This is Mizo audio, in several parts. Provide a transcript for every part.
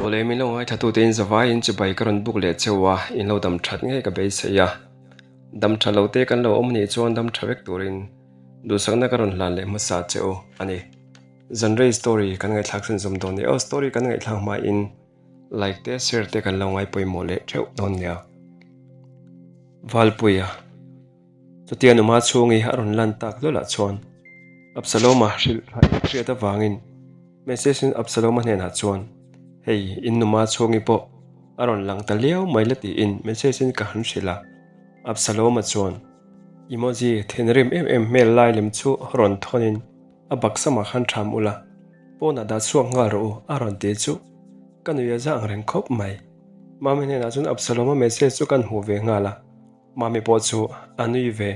Awle min lo ngaithlatute in zavaiin chibai ka rawn buk leh cheu a, in lo dam that ngei ka beisei a. Dam tha lo te kan lo awm anih chuan dam tha vek turin duhsakna ka rawn hlan leh hmasa che u a ni. Zanrei story kan ngaihthlak chhunzawm dawn nia aw, story kan ngaihthlak hmain like te share te kan lo ngai pawimawh leh theuh dawn nia. Valpuia. Chutia numa chhungi a rawn lan tak hlawlah chuan Absaloma hrilh hriat avangin message in Absaloma hnenah chuan, Hei, in numa chhungi pawh a rawn lang ta liau mai la tiin message in ka han hrilh a. Absaloma chuan emoji thinrim em em hmel lai lem chu rawn thawnin a baksamah khan tham ula, pawnah dah chhuak nghal rawh u a rawn ti chu ka nui a za ang reng khawp mai. Mami hnenah chuan Absaloma message chu kan hmuh ve nghal a. Mami pawh chu a nui ve.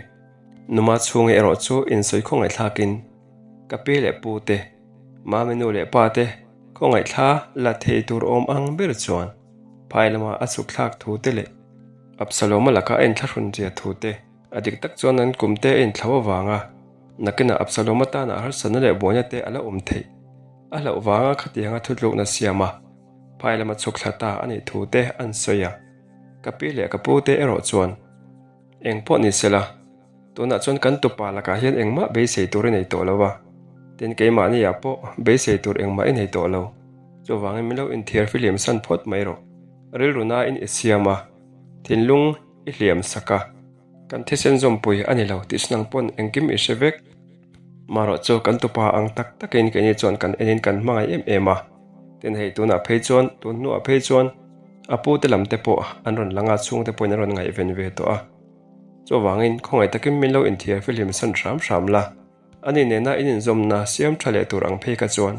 Numa chhunge erawh chu insawi khawngaihthlakin ka pi leh pu te, Mami nu leh pa te khawngaihthla la thei tur awm ang ber chuan phai lama a chhuk thlak thu te leh Absaloma laka a inthlahrun zia thu te a dik tak chuan an kum te a inthlau avanga nakinah Absaloma tana harsatna leh buaina te a la awm theih a hlauh vanga khatianga thutlukna siam a phai lama chhuk thla ta a nih thu te an sawi a. Ka pi leh ka pu te erawh chuan eng pawh ni sela, tunah chuan kan tupa lakah hian engmah beisei tur i nei tawh lo a, tin keimahniah pawh beisei tur engmah i nei tawh lo, chuvangin min lo inthiar fihliam san phawt mai rawh. Rilru nain i siam a, thinlung i hliam sak a, kan thisen zawmpui a ni lo tih chu nang pawn engkim i hre vek. Marawh chu kan tupa ang tak takin keini chuan kan enin kan hmangaih em em a, tin hei tunah phei chuan, tun hnuah phei chuan, A pu te lam te pawh an rawn lang a, chhungte pawhin an rawn ngaihven ve tawh a. Chuvangin khawngaih takin min lo inthiar fihlim san hram hram la, ani nena in inzawmna siam tha leh tur ang phei kha chuan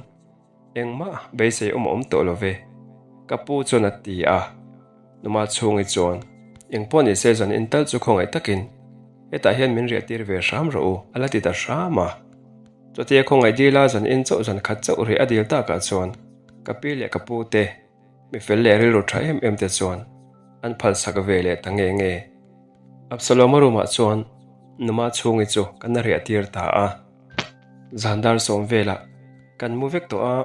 engmah beisei awm a awm tawh lo ve, ka pu chuan a ti a. Numa chhungi chuan, Engpawh ni se zan in tal chu khawngaih takin hetah hian min riahtir ve hram rawh u, a la ti ta hram a. Chutia khawngaih dila zan in chauh zan khat chauh rih a dil takah chuan ka pi leh ka pu te, Mi fel leh rilru tha em em te chuan an phalsak ve leh ta nge nge. Absaloma room-ah chuan Numa chhungi chu kan a riah tir ta a. Zan dar sawm velah kan mu vek tawh a,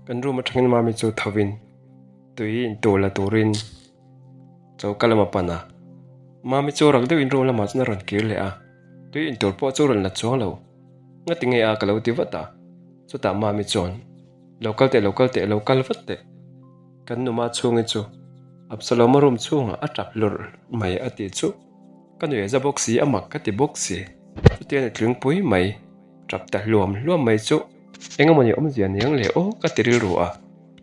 kan room atangin Mami chu thovin tui intur la turin choka lam a pan a. Mami chu rak deuhin room lamah chuan a rawn kir leh a, tui intur pawh chu rawn la chuang lo. Ngati nge a ka lo ti vat a, chutah Mami chuan. Lo kal teh, lo kal teh, lo kal vat teh. Kan numa chhungi chu Absaloma room chhungah a tap lawrh mai a tih chu ka nuih a za bawk si, a mak ka ti bawk si. Chutiang ni tlingpui mai, tap ta hluam hluam mai chu eng emaw ni awmzia niang le aw ka ti rilru a.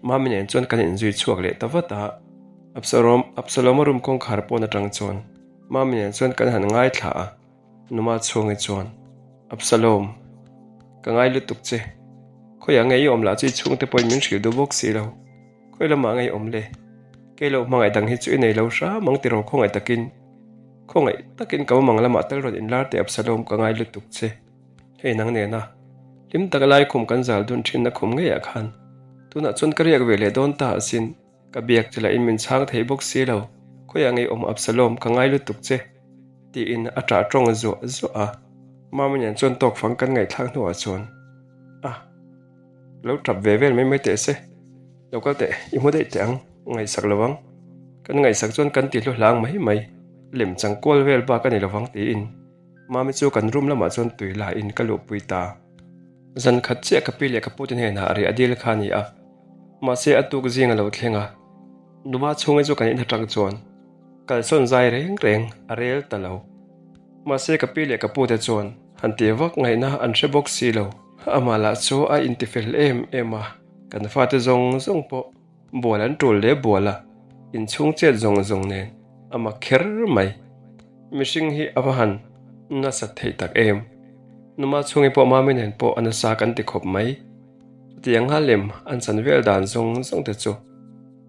Mami nen chuan kan inzui chhuak leh ta vat a, Absalom, Absaloma room kawngkhar pawn atang chuan Mami nen chuan kan han ngaithla a. Numa chhungi chuan, Absalom, ka ngai lutuk che. Khawiah nge i awm lah chu i chhungte pawhin min hrilh duh bawk si lo. Khawi lamah nge i awm le? Kei lo hmangaih dang hi chu i nei lo hram ang tiraw khawngaih takin. Khawngaih takin ka mumang lamah tal rawn inlar teh Absalom, ka ngai lutuk che. Hei nang nena hlim tak lai khum kan zal dun thinna khum ngeiah khan tunah chuan ka riak ve leh dawn ta asin. Ka biak che lahin min chhang thei bawk si lo, khawiah ngei awm Absalom, ka ngai lutuk che, tiin a ṭah ṭawng zuah zuah a. Mama nen chuan tawk fang kan ngaihthlak hnuah chuan, A, lo ṭap ve vel mai mai teh se, lo kal teh, i hmu daih teh ang, ngaihsak lo ang. Kan ngaihsak chuan kan ti hlu hlang mai mai, lem chang kual vel bak a ni lo vang, tiin Mami chu kan room lamah chuan tui la in ka luhpui ta. Zan khat chiah ka pi leh ka pute hnenah riah dil kha a ni a. Mahse a tuk zing a lo thleng a, numa chhunga chu kan in atang chuan kalsawn zai reng reng a rel ta lo. Mahse ka pi leh ka pute chuan han tih vak ngaihna an hre bawk si lo. Amah lah chu a intifel em em a, kan fate zawng zawng pawh bual an tul leh bual a, inchhung chet zawng zawng nen a mak kher mai. Mihring hi a va han nasat theih tak em. Numa chhungi pawh Mami nen pawh a nasa kan ti khawp mai. Chutiang a lem an chan vel dan zawng zawng te chu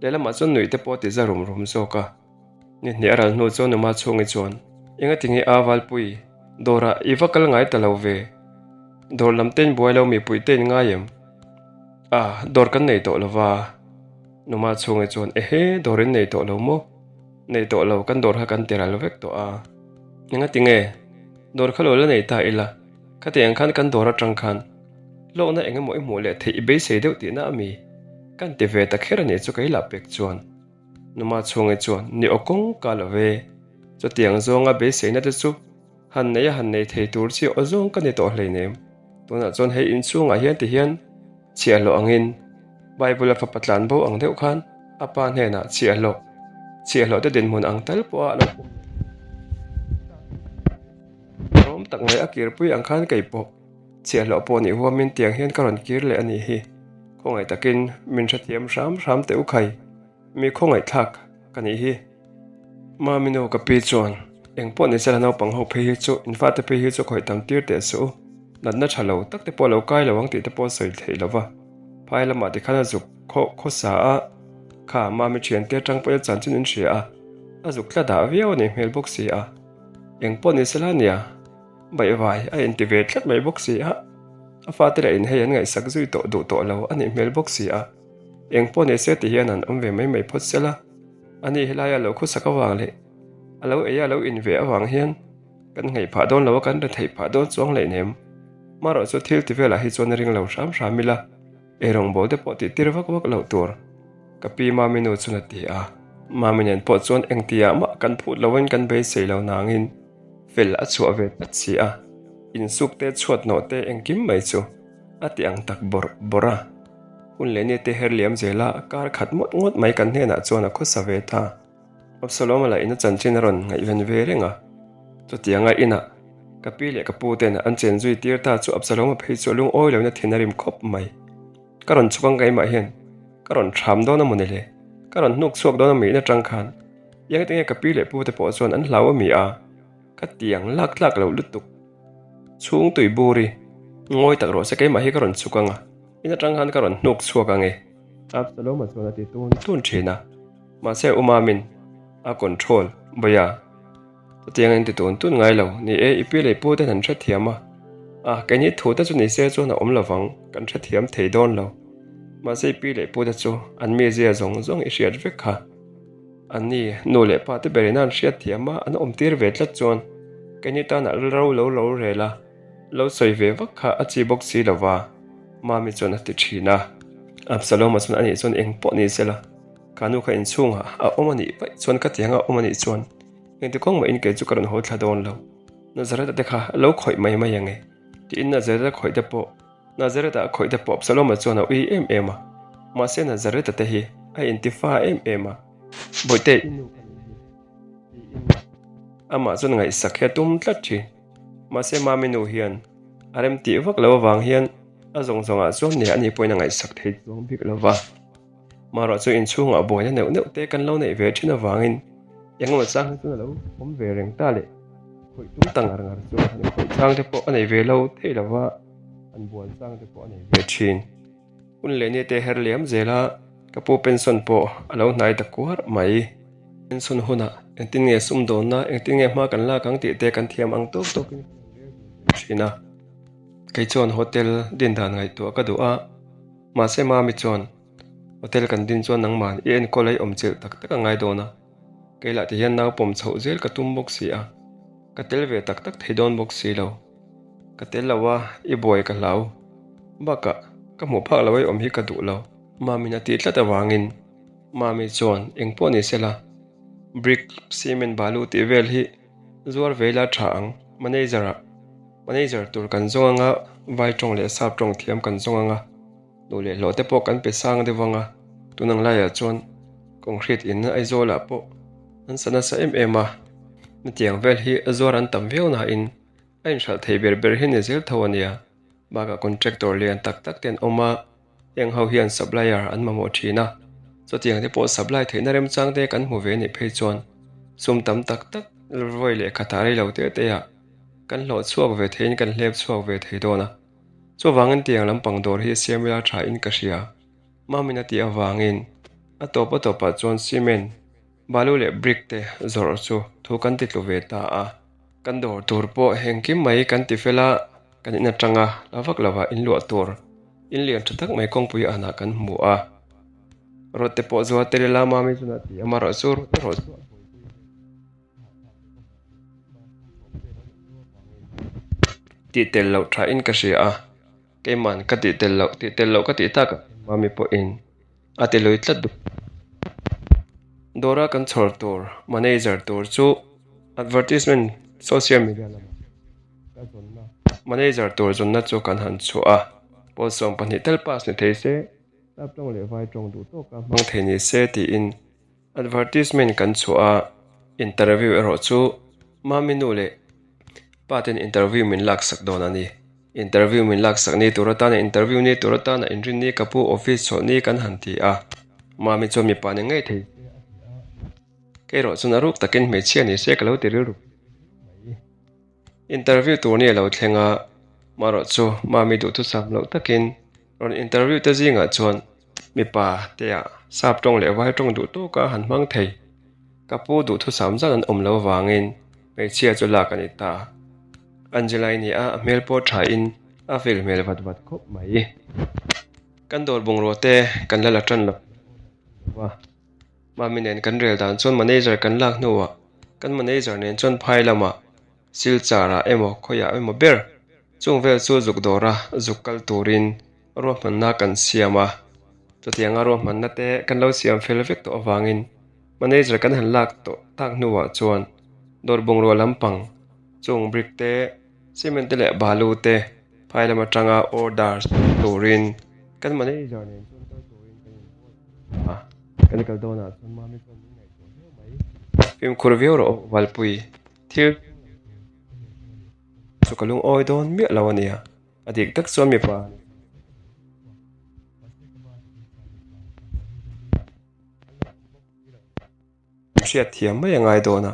lehlamah chuan nuih te pawh a ti za rum rum zawk a. Ni hnih a ral hnu chuan numa chhungi chuan, Engatinge a Valpui, dawrah i va kal ngai ta lo ve? Dawr lam te in buai lo mipui te in ngai em? A, dawr kan nei tawh lo va. Numa chhungi chuan, Ehe, dawr in nei tawh lo maw? Nei tawh lo, kan dawr kha kan ti ral vek tawh a. Engatinge, dawr kha lo la nei ta ila, khatiang khan kan dawr atang khan Hlawkna eng emaw i hmuh leh theih i beisei deuh tihna a mi? Kan ti ve ta kher a nih chu kei lah pek chuan. Numa chhungi chuan, Ni aw kawng ka lo ve. Chutiang zawnga beiseina te chu han nei a han nei thei tur chi aw zawng ka ni tawh hleinem. Tunah chuan hei inchhungah hian ti hian chhiahhlawh angin Bible a fapa tlan bo ang deuh khan a pa hnenah chhiahhlawh chhiahhlawh te dinhmun ang tal pawha a lo pawm Rawm tak mai a kirpui ang khan kei pawh chhiahhlawh pawh nih huamin tiang hian ka rawn kir leh a nih hi. Khawngaih takin min hrethiam hram hram teh u khai. Mi khawngaihthlak ka nih hi. Mami nu ka pi chuan eng pawh ni sela naupang ho phei hi chu in fate phei hi chu khawih tam tir teh suh u. Natna tha lo tak te pawh lo kai lo ang tih te pawh sawi theih lo va. Phai lamah tikhan a zuk khawh khawsa a, kha mami thiante atang pawhin a chanchin in hria a, a zuk tla dah viau a nih hmel bawk si a. Eng pawh ni sela nia, baihvai a inti ve tlat mai bawk si a, a fate lah in hei an ngaihsak zui tawh duh tawh lo a nih hmel bawk si a. Eng pawh ni se ti hian an awm ve mai mai phawt sela, ani helaia lo khawsak avang leh a lo ei a lo in ve avang hian kan ngaih phah dawn lo a, kan retheih phah dawn chuang leh nem. Marawh chu thil ti velah hi chuan a ring lo hram hram ila, eirawngbawl te pawh tih tir vak vak loh tur. Ka pi Mami nu chuan a ti a, Mami nen pawh chuan engtiah mah kan phut loin kan beisei lo nangin fel a chhuah ve tlat si a, insuk te chhuat hnawh te engkim mai chu a ti ang tak bawrh bawrh a. Hun leh ni te her liam zela kar khat ngawt ngawt mai kan hnenah chuan a khawsa ve ta. Absalom-a lah in a chanchin a rawn ngaihven ve reng a. Chutianga inah ka pi leh ka pu ten an chen zui tir ta chu Absalom-a phei chu a lungawi loin a thin a rim khawp mai. Ka rawn chhuk ang keimah hian ka rawn thram dawn a maw ni le? Ka rawn hnuk chhuak dawn a mi in atang khan iang enge ka pi leh pu te pawh chuan an hlau a mi a? Ka tiang lak tlak loh lutuk. Chhung tui bur i ngawi tak rawh se keimah hi ka rawn chhuk ang a, in atang khan ka rawn hnuk chhuak ang e. Absalom-a chuan a ti tun tun thin a, mahse Umamin a control bawi a. Chutiang in ti tun tun ngai lo, ni e, i pi leh pu ten an hrethiam a, a keini thu te chu ni se chuan a awm lovang, kan hrethiam thei dawn lo. Mahse i pi leh pu te chu an mizia zawng zawng i hriat vek kha. An ni nu leh pa te berin an hriatthiam a, an awm tir ve tlat chuan keini tan ah ro lo lo rel a, lo sawi ve vak kha a chi bawk si lova, Mami chuan a ti thin a. Absalom-a chuan anih chuan eng pawh ni sela, ka nu kha inchhungah a awm a nih vaih chuan ka tiang a awm a nih chuan engti kawng mah in kei chu ka rawn haw thla dawn lo, Nazareth-a te kha lo khawih mai mai ang e, tiin Nazareth-a khawih te pawh Nazareth-ah a khawih te pawh Absalom-a chuan a ui em em a, mahse Nazareth-a te hi a intifa em em a, Bawihte i nu ka nih hi, tiin amah chuan ngaihsak hi a tum tlat thin. Mahse Mami nu hian a rem tih vak lo avang hian a zawng zawngah chuan nia ani pawhin a ngaihsak thei chuang bik lo va. Marawh chu inchhungah buaina neuh neuh te kan lo neih ve thin avangin engemaw chang hi chuan a lo awm ve reng ta leh khawih tum ta ngar ngar chu han khawih chang te pawh a nei ve lo thei lo va, han buan chang te pawh a nei ve thin. Hun leh ni te her liam zel a, ka pu pension pawh a lo hnai ta kuar mai. Pension hunah engtin nge sumdawnna, engtin nge hma kan lak ang tih te kan thiam ang tawk tawkin kan lo rel ve thin a. Kei chuan hotel din dan ngaihtuah ka duh a. Mahse Mami chuan, Hotel kan din chuan nangman i enkawl a i awm chilh tak tak a ngai dawn a, kei lah ti hian nau pawm chhoh zel ka tum bawk si a, ka tel ve tak tak thei dawn bawk si lo. Ka tel lo a, i buai ka hlau. Bakah, ka hmuh phak lo a i awm hi ka duh lo. Mami'n a tih tlat avangin Mami chuan engpawh ni sela, brick, cement, balu tih vel hi Zuar ve ila tha ang. Manager ah manager tur kan zawng anga vai tawng leh sap tawng thiam kan zawng anga duh leh hlawh te pawh kan pe sang deuh anga tun ang laiah chuan concrete in Aizawl ah pawh an sa nasa em em a hetiang vel hi zuar an tam viau nain a inhralh thei ber ber hi ni zel tho ania bakah contractor lian tak tak te an awm a. Heng ho hian supplier an mamawh thin a, chutiang te pawh supply theihna remchang te kan hmu ve nih phei chuan sum tam tak tak vawi leh khatah rei lo te te ah kan hlawh chhuak ve theiin kan hlep chhuak ve thei dawn a. Chuvangin tiang lampang dawr hi siam ila tha in ka hria. Mamin a tih avangin a tawp a tawpah chuan cement, balu leh brick te zawrh chu thu kan ti tlu ve ta a. Kan dawr tur pawh engkim mai kan ti fel a, kan in atanga la vak lova in luah tur in lian tha tak mai kawngpui anah kan hmu a. Rod te pawh zuar tel ila mami chuan a ti a, amaherawh chu rod erawh chu a buaipui ve tih tel loh tha in ka hria a, keiman ka tih tel loh tih tel loh ka tih tak ah mami pawhin. A ti lui tlat duh. Dawra kan chhawr tur manager tur chu advertisement social media lamah ka zawnna manager tur zawnna chu kan han chhuah a, pawl 20 tel pass ni thei se, tap tawng leh vai tawng duh tawka hmang thei ni se tiin advertisement kan chhuah a, interview erawh chu mami nu leh pa ten interview min laksak dawn a ni. Interview min laksak ni tur atana interview ni tur atana inrin ni ka pu office chhuah ni kan han ti a, mami chuan mipa ni ngei thei se a ti a, kei erawh chuan a ruk takin hmeichhia ni se ka lo ti rilru mai. Interview tur ni a lo thleng a, marawh chu mami duhthusam loh takin rawn interview te zingah chuan mipa te ah sap tawng leh vai tawng duh tawka han hmang thei. Ka pu duhthusam zan an awm lo vangin hmeichhia chu lak a ni ta. Angela-i ni a, a hmel pawh tha in a fel hmel vat vat khawp mai. Kan dawr bungrua te kan la la tan lo va. Mami nen kan rel dan chuan manager kan lak hnuah kan manager nen chuan phai lamah Silchar ah emaw khawiah emaw ber chung vel chu zuk dawra zuk kal turin ruahmanna kan siam a. Chutianga ruahmanna te kan lo siam fel vek tawh avangin manager kan han lak tawh tak hnuah chuan dawr bungrua lampang chung brick te, cement te leh balu te phai lam atanga order turin kan manager nen chuan kal turin kan inbuatsaih a. Kan kal dawnah chuan mami chuan min ngaihtuah viau mai. Fimkhur viau rawh aw Valpui. Thil chu ka lungawi dawn miah lo a nia, a dik tak chuan mipa hriat thiam mai a ngai dawn a,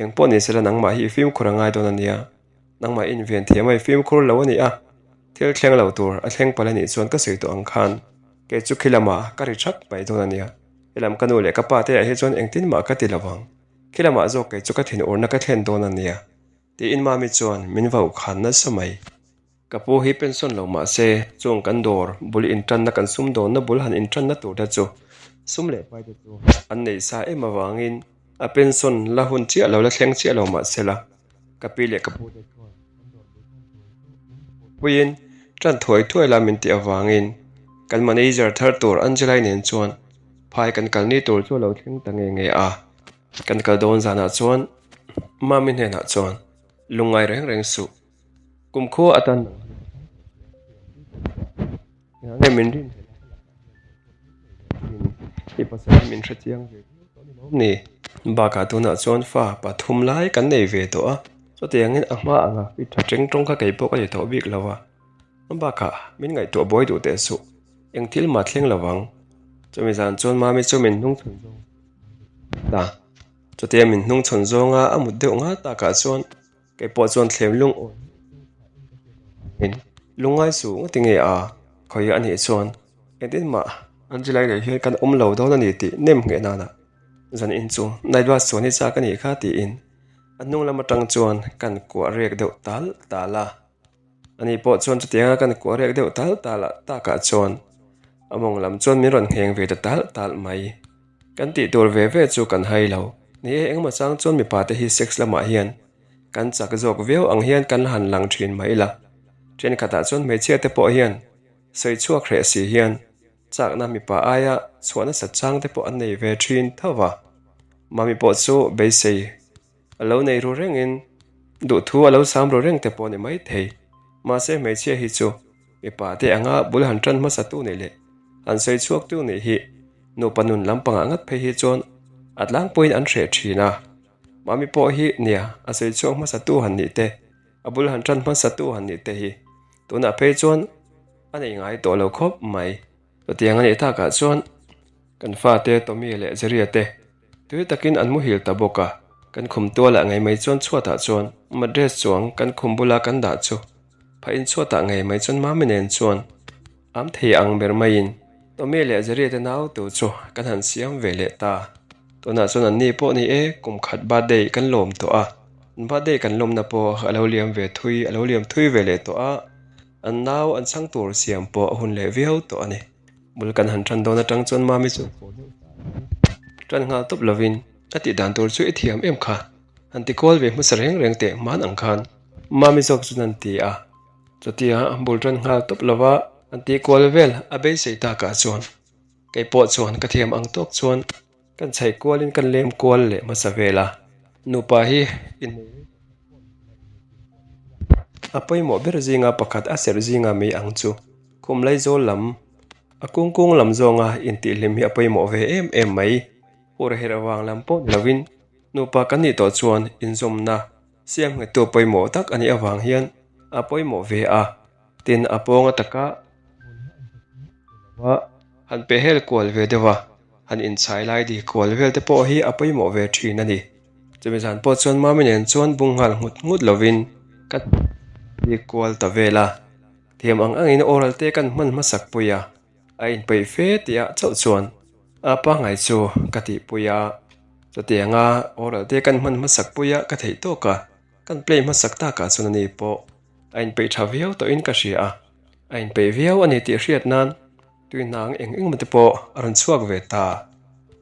eng pawh ni sela nangmah hi i fimkhur a ngai dawn a nia, nangmah i inven thiam a i fimkhur lo a ni a, thil thleng lo tur a thleng palh a nih chuan ka sawi tawh ang khan kei chu khi lamah ka ri thak mai dawn a nia, helam ka nu leh ka pa te ah hi chuan engtin mah ka ti lo vang. Khi lamah zawk kei chu ka thinurna ka thlen dawn a nia, tiin Mami chuan min vau khan nasa mai. Ka pu hi pension lo mah se, chung kan dawr bul intanna kan sum dawnna bul han intanna tur te chu sum leh pai te chu an nei sa em avangin a pension la hun chiah lo la thleng chiah lo mah se la, ka pi leh ka pu te chuan kan dawr bul tan tur chu min puiin tan thuai thuai la min tih avangin kan manager thar tur Angela-i nen chuan Phai kan kal ni tur chu a lo thleng ta nge nge a, kan kal dawn zanah chuan Mami hnenah chuan lungngai reng reng suh, kumkhua atan nang hi ka tan tawh che a, engah nge min rin hlelh a ka lakah hian tawh pawh min nei leh thin, i pasal hi min hrechiang ve viau tawh a ni lawm ni? Bakah tunah chuan fa pathum lai kan nei ve tawh a, chutiangin a hma anga fit tha teng tawng kha kei pawh ka ni tawh bik lo a. Bakah min ngaihtuah buai duh teh suh, eng thil mah thleng lo vang. Chumi zan chuan Mami chu min hnung chhawn zawng ta. Chutia min hnung chhawn zawnga a mut deuh ngal takah chuan kei pawh chuan thlem lungawi in lungngai suh ngawt nge a khawi a nih chuan engtin mah Angela-i leh hian kan awm lo dawn a ni tih nem ngheh nana zan in chu night bus chuan hi chak a nih kha tiin a hnung lam atang chuan kan kuah rek deuh tal tal a. Ani pawh chuan chutianga kan kuah rek deuh tal tal ah takah chuan a mawng lam chuan min rawn ngheng ve ta tal tal mai. Kan tih tur ve ve chu kan hai lo. Ni e, engemaw chang chuan mipa te hi sex lamah hian kan chak zawk viau ang hian kan han lang thin mai la. Thenkhatah chuan hmeichhia te pawh hian sawi chhuak hreh si hian chakna mipa aia chhuah nasat chang te pawh an nei ve thin tho va. Mami pawh chu beisei A lo nei ru rengin duhthu a lo sam ru reng te pawh a ni maithei. Mahse hmeichhia hi chu mipa te anga bul han tan hmasa tu nih leh han sawi chhuak tu nih hi nupa nun lampangah ngat phei hi chuan a tlangpuiin an hreh thin a. Mami pawh hi nia a sawi chhuak hmasa tu han nih te, a bul han tan hmasa tu han nih te hi tunah phei chuan a nei ngai tawh lo khawp mai. Chutiang a nih takah chuan kan fate Tommy leh Jerry-a te tui takin an muhil ta bawk a, kan khum tualah ngei mai chuan chhuatah chuan mattress chuang kan khum bula kan dah chu phahin chhuatah ngei mai chuan Mami nen chuan am thei ang ber maiin Tommy leh Jerry-a te nau tu chu kan han siam ve leh ta. Tunah chuan anni pawh ni e, kum khat birthday kan lawm tawh a, an birthday kan lawmna pawh a lo liam ve thui a lo liam thui ve leh tawh a. An nau an chhang tur siam pawh a hun leh viau tawh a ni. Bul kan han tan dawn atang chuan Mami chu tan nghal tawp lovin a tih dan tur chu i thiam em kha? Han ti kual ve hmasa reng reng teh hman ang khan Mami zawk chuan an ti a. Chutia bul tan nghal tawp lova an ti kual vel a beisei takah chuan. Kei pawh chuan ka thiam ang tawk chuan kan chhaih kualin kan lem kual leh hmasa vel a, nupa hi innei rei tawh tak pawh ni ila a pawimawh ber zinga pakhat a serh zinga mi ang chu khum laizawl lam a kung kung lam zawnga intihhlim hi a pawimawh ve em em mai. Hur herh vang lam pawh ni lovin nupa kan nih tawh chuan inzawmna siam nghettu pawimawh tak a nih avang hian a pawimawh ve a, tin a pawng ataka a han pehhel kual ve deuh a, han inchhai lai di kual vel te pawh hi a pawimawh ve thin a ni. Chumi zan pawh chuan Mami nen chuan bung nghal nghut nghut lovin ka di kual ta vel a, thiam ang angin oral te kan hman hmasak pui a, a inpeih fe tih ah chauh chuan a pangngai chu ka tihpui a, chutianga oral te kan hman hmasak pui a ka theih tawk a, kan play hmasak takah chuan ani pawh a inpeih tha viau tawhin ka hria a, a inpeih viau a ni tih hriat nan tui hnang eng eng te pawh a rawn chhuak ve ta.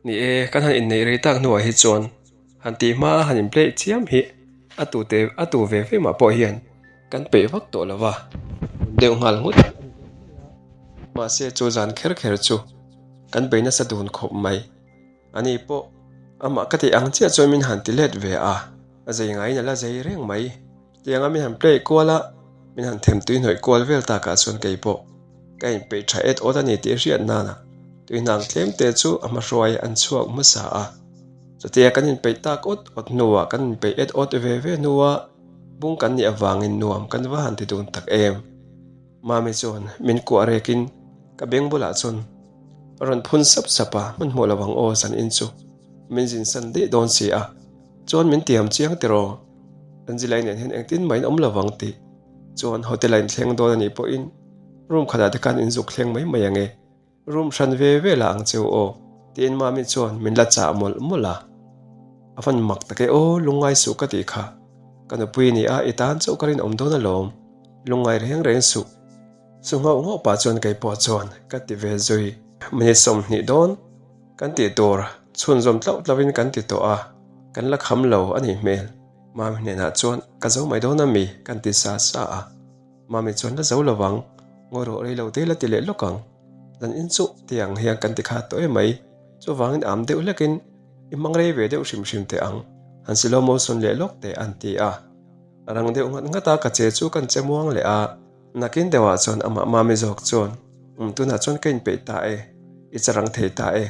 Ni e, kan han inneih rei tak hnuah hi chuan han tih hma a han inplay chiam hi a tu te a tu ve ve mah pawh hian kan peih vak tawh lo va, deuh nghal nghut a ni deuh mai a, mahse chu zan kher kher chu kan bei nasa dun khawp mai. Ani pawh amah ka tih ang chiah chuan min han ti let ve a, a zei ngaiin a la zei reng mai. Tianga min han play kual a, min han them tui hnawih kual vel takah chuan kei pawh ka inpeih tha et awt a ni tih hriat nana tui hnang tlem te chu a hmahruai an chhuak hmasa a. Chutia kan inpeih tak awt awt hnuah kan inpeih et awt ve ve hnua bung kan nih avangin nuam kan va han ti dun tak em. Mami chuan min kuah rekin ka beng bulah chuan a rawn phun sap sap a, hmanhmawh lo ang aw zan in chu min zin san daih dawn si a, chuan min tiam chiang tiraw Angela-i nen hian engtin mah in awm lo vang tih chuan hotel-a in thleng dawn a nih pawhin room khatah te khan in zuk thleng mai mai ang e, room hran ve ve lah ang cheu aw tiin Mami chuan min la chah mawlh mawlh a, a van mak tak e aw lungngai suh ka tih kha ka nupui ni a i tan chauh ka rinawm dawn alawm. Lungngai reng reng suh. Su nghauh nghauh pah chuan kei pawh chuan ka ti ve zui. Minute 20 dawn kan tih tur chhunzawm tlauh tlauhin kan ti tawh a, kan la kham lo a nih hmel. Mami hnenah chuan ka zo mai dawn a mi kan ti sa sa a. Mami chuan la zo lo vang, ngawi rawh rei lo te la ti leh lawk ang. Zan in chu ti ang hian kan ti khat tawh em mai. Chuvangin am deuh hlekin i hmang rei ve deuh hrim hrim teh ang, han slow motion leh lawk teh an ti a. A rang deuh nghat nghat a, ka che chu kan che muang leh a, nakin deuhah chuan amah Mami zawk chuan, Um tunah chuan ka inpeih ta e, i che rang thei ta e,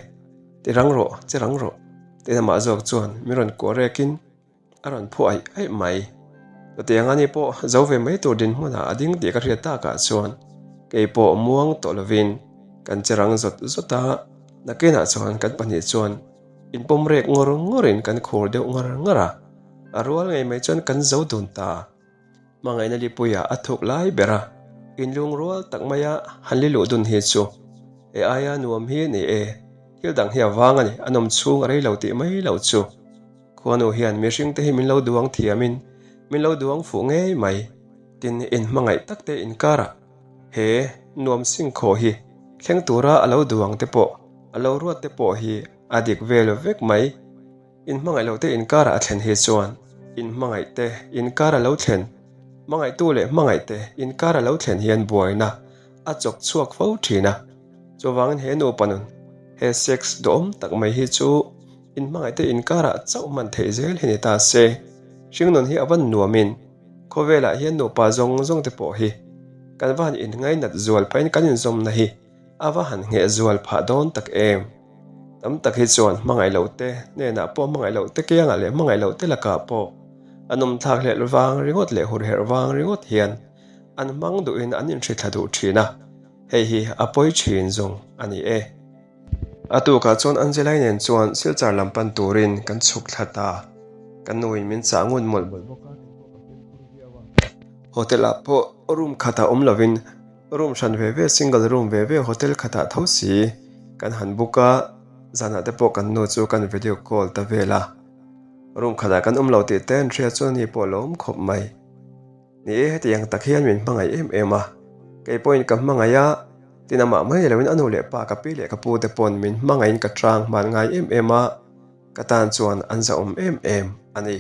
ti rang rawh, che rang rawh, tiin amah zawk chuan min rawn kuah rekin a rawn phu aih aih mai. Chutiang ani pawh zo ve mai tur dinhmunah a ding tih ka hriat takah chuan kei pawh muang tawh lovin kan che rang zawt zawt a, nakinah chuan kan pahnih chuan inpawm rek ngawr ngawrin kan khur deuh ngar ngar a. A rual ngei mai chuan kan zo dun ta. Hmangaihna lipuia a thuk lai ber a, inlung rual tak maia han li luh dun hi chu he aia nuam hi ni e, thil dang hi a vang a ni, a nawm chhung a rei lo tih mai lo chu. Khuanu hian mihring te hi min lo duang thiamin min lo duang fuh ngei mai. Tin, inhmangaih tak te inkarah he nuam singkhaw hi thleng tura a lo duang te pawh, a lo ruat te pawh hi a dik vel vek mai. Inhmangaih loh te inkarah a thlen hi chuan inhmangaih te inkar a lo thlen, hmangaihtu leh hmangaih te inkar a lo thlen hian buaina a chawk chhuak fo thin a. Chuvangin he nupa nun, he sex duhawm tak mai hi chu inhmangaih te inkarah chauh hman theih zel hi ni ta se. Hringnun hi a van nuamin khawvelah hian nupa zawng zawng te pawh hi kan va han inngainat zual phahin kan inzawmna hi A va han ngheh zual phah dawn tak em? Tam tak hi chuan hmangaih loh te hnenah pawh hmangaih loh te kiangah leh hmangaih loh te lakah pawh an awm thlak hlelh vang ringawt leh hurherh vang ringawt hian an hmang duhin an inhrithla duh thin a, hei hi a pawi thin zawng a ni e. A tukah chuan Angelai nen chuan Silchar lam pan turin kan chhuk thla ta. Ka nuin min chah ngun mawlh mawlh bawk a, kei pawh ka fimkhur viau a. Hotel-ah pawh room khatah awm lovin Room hran ve ve, single room ve ve hotel khatah tho si kan han book a, zanah te pawh kan nu chu kan video call ta vel a, room khatah kan awm lo tih te an hria chuan ani pawh a lawm khawp mai. Ni e, hetiang tak hian min hmangaih em em a, kei pawhin ka hmangaih a, tin amah mai ni loin a nu leh pa ka pi leh ka pu te pawn min hmangaihin ka tang hman ngai em em a, ka tan chuan an zahawm em em a ni.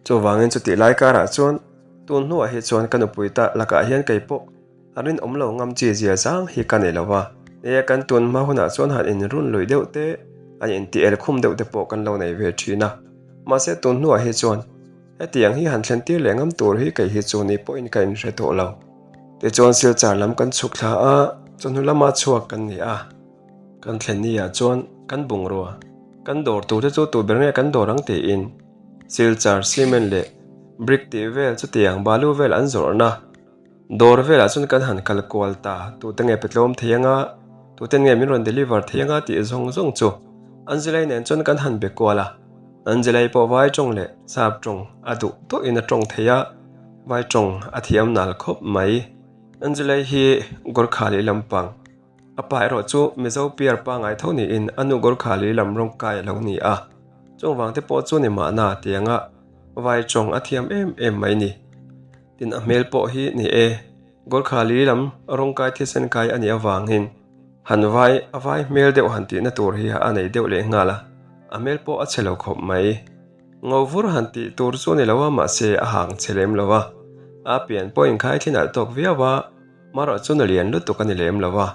Chuvangin chutih lai karah chuan tun hnuah hi chuan ka nupui ta lakah hian kei pawh a rinawm lo ngam chi zia zang hi ka nei lo va. Nia kan tun hma hunah chuan han inrun lui deuh te, han intih el khum deuh te pawh kan lo nei ve thin a. Mahse tun hnuah hi chuan hetiang hi han thlen tir leh ngam tur hi kei hi chu ni pawhin ka inhre tawh lo. Tichuan Silchar lam kan chhuk thla a, chawhnu lama chhuak kan ni a. Kan thlen ni ah chuan kan bungrua, kan dawr tur te chu tu ber nge kan dawr ang tiin Silchar cement leh brick tih vel chutiang balu vel an zawrhna Dawr velah chuan kan han kal kual ta, tute nge pe tlawm thei anga, tute nge min rawn deliver thei anga tih zawng zawng chu Angelai nen chuan kan han be kual a. Angelai pawh vai tawng leh sap tawng a duh tawhin a tawng thei a, vai tawng a thiam nal khawp mai. Angelai hi Gorkha leh lampang A pa erawh chu Mizo piar pangai tho niin a nu Gorkhali lam rawng kai a lo ni a, chung vang te pawh chu ni mahna tianga vai tawng a thiam em em mai ni. Tin a hmel pawh hi ni e, Gorkhali lam rawng kai thisen kai a nih avangin han vai a vai hmel deuh han tihna tur hi a nei deuh leh nghal a, a hmel pawh a chhe lo khawp mai. Ngo vur han tih tur chu ni lo a mahse a hang chhe lem lo a, a pian pawh inkhai thin alh tawk viau a. Marawh chu na lian lutuk a ni lem lo a,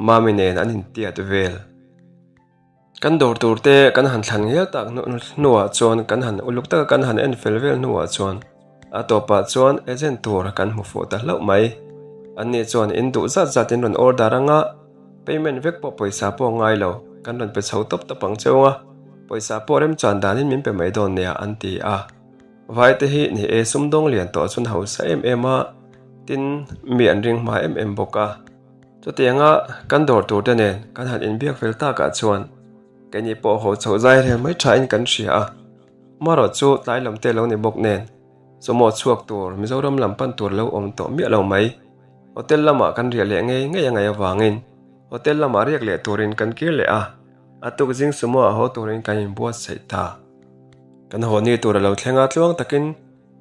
Mami nen an intiat vel. Kan dawr tur te kan han thlan ngial tak hnuah chuan kan han uluk taka kan han en fel vel hnuah chuan a tawpah chuan agent tur kan hmu fuh ta hlauh mai. Anni chuan in duh zat zat in rawn order anga payment vek pawh pawisa pawh ngai lo kan rawn pe chho tawp tawp ang cheu anga pawisa pawh remchan danin min pe mai dawn nia an ti a. Vai te hi ni e sumdawng lian tawh chuan hausa em em a, tin mi an ring hma em em bawk a. Chutianga kan dawr tur te nen kan han inbiak fel takah chuan keini pawh haw chhoh zai rel mai thain kan hria a. Marawh chu tlai lam te lo ni bawk nen chawhmawh chhuak tur Mizoram lam pan tur lo awm tawh miah lo mai. Hotel lamah kan riah leh ngei ngei a ngaih avangin hotel lamah riak leh turin kan kir leh a, a tuk zing sumo ah haw turin kan inbuatsaih ta. Kan haw ni tur a lo thleng a, tluang takin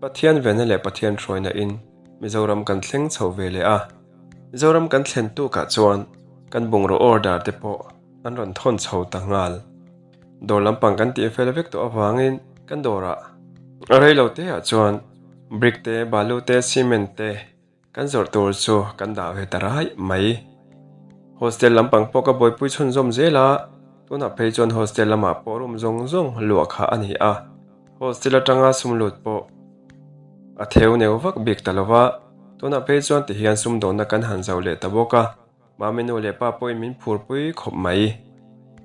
Pathian venna leh Pathian hruaina in Mizoram kan thleng chho ve leh a. Mizoram kan thlen tukah chuan kan bungraw order te pawh an rawn thawn chho ta nghal. Dawr lampang kan tih fel vek tawh avangin kan dawrah a rei lo te ah chuan brick te, balu te, cement te, Kan zawrh tur chu kan dah ve ta rai mai. Hostel lampang pawh ka buaipui chhunzawm zel a, tunah phei chuan hostel lamah pawh room zawng zawng luah kha a ni a. Hostel atanga sum lut pawh a theu neu vak bik ta lo va, tunah phei chuan tihian sumdawnna kan han zauh leh ta bawk a. Mami nu leh pa pawhin min phurpui khawp mai.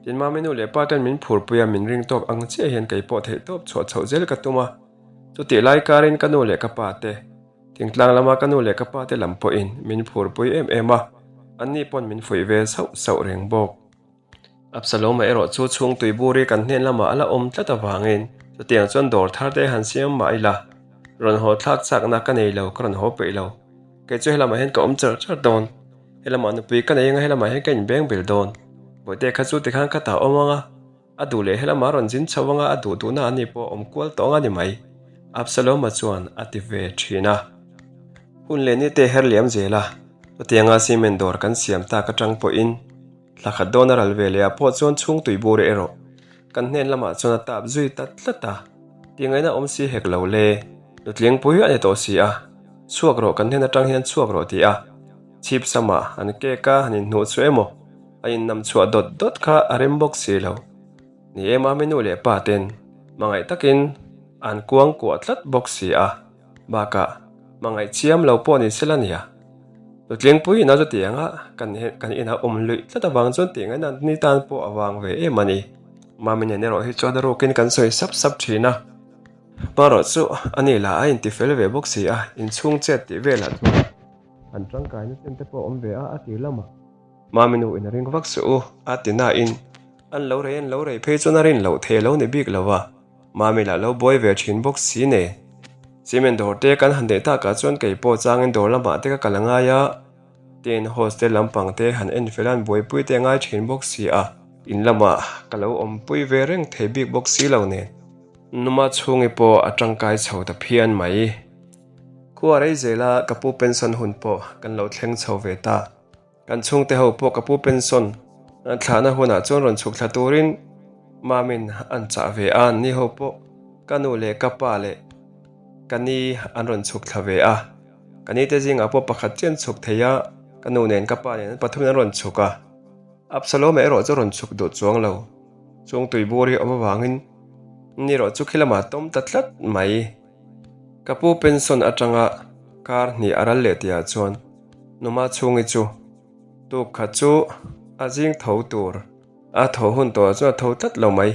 Tin, Mami nu leh pa ten min phurpui a, min ring tawk ang chiah hian kei pawh theihtawp chhuah chhoh zel ka tum a. Chutih lai karin ka nu leh ka pa te, thingtlang lama ka nu leh ka pa te lam pawhin min phurpui em em a, anni pawn min fuih ve sauh sauh reng bawk. Absaloma erawh chu chhung tui buri kan hnen lamah a la awm tlat avangin chutiang chuan dawr thar te han siam mah ila, rawn haw thlak chakna ka nei lo, ka rawn haw peih lo. Kei chu helamah hian ka awm char char dawn, helamah nupui ka nei anga helamah hian ka inbeng bil dawn. Bawihte kha chu tikhan ka ta awm anga, a duh leh helamah rawn zin chho anga a duh duhna an ni pawh awm kual tawh anga ni mai, Absaloma chuan a ti ve thin a. Hun leh ni te her liam zel a, chutianga cement dawr kan siam tak atang pawhin thla khat dawn a ral ve leh ah pawh chuan chhung tui bur erawh kan hnen lamah chuan a tap zui ta tlat a, tingaihna awm si hek lo le, nutling pui a ni tawh si a, chhuak rawh kan hnen atang hian chhuak rawh ti a, chhip samah an cake a han inhnuh chu emaw a innam chhuah dawt dawt kha a rem bawk si lo. Ni e mami nu leh pa ten hmangaih takin an kuang kuah tlat bawk si a, bakah hmangaih chiam lo pawh ni sela nia. Nutlingpui ina chu tiang a, kan kan inah awm luih tlat avang chuan tih ngaihna ni tan pawh a vang ve em a ni. Mami nen erawh hi chuan a rukin kan sawi sap sap thin a. Hmarawh chu a ni lah a intifel ve bawk si a, inchhung chet tih velah chuan an tangkaina chen te pawh a awm ve a, a tir lamah. Mami nu in a ring vak suh u, a ti nain an lo rei an lo rei phei chuan a rin loh thei a lo ni bik lo a, Mami lah lo buai ve thin bawk si nen. Cement dawr te kan han neih takah chuan kei pawh changin dawr lamah te ka kal a ngai a, tin hostel lampang te han en fel a an buaipui te a ngai thin bawk si a. In lamah ka lo awmpui ve reng thei bik bawk si lo nen. Numa chhungi pawh a tangkai chho ta phian mai. Khua rei zela ka pu pension hun pawh kan lo thleng chho ve ta. Kan chhungte ho pawh ka pu pension an thlahna hunah chuan rawn chhuk thla turin Mamin an chah ve a, ni ho pawh ka nu leh ka pa leh ka ni an rawn chhuk thla ve a. Ka ni te zingah pawh pakhat chian chhuk thei a, ka nu nen ka pa nen an pathumin an rawn chhuk a. Absaloma erawh chu a rawn chhuk duh chuang lo. Chung tuibur hi awm avangin ni erawh chu khi lamah tawm ta tlat mai. Ka pu pension atanga kar hnih a ral leh tihah chuan Numa chhungi chu tuk khat chu a zing tho tur a tho hun tawhah chuan a tho tlat lo mai.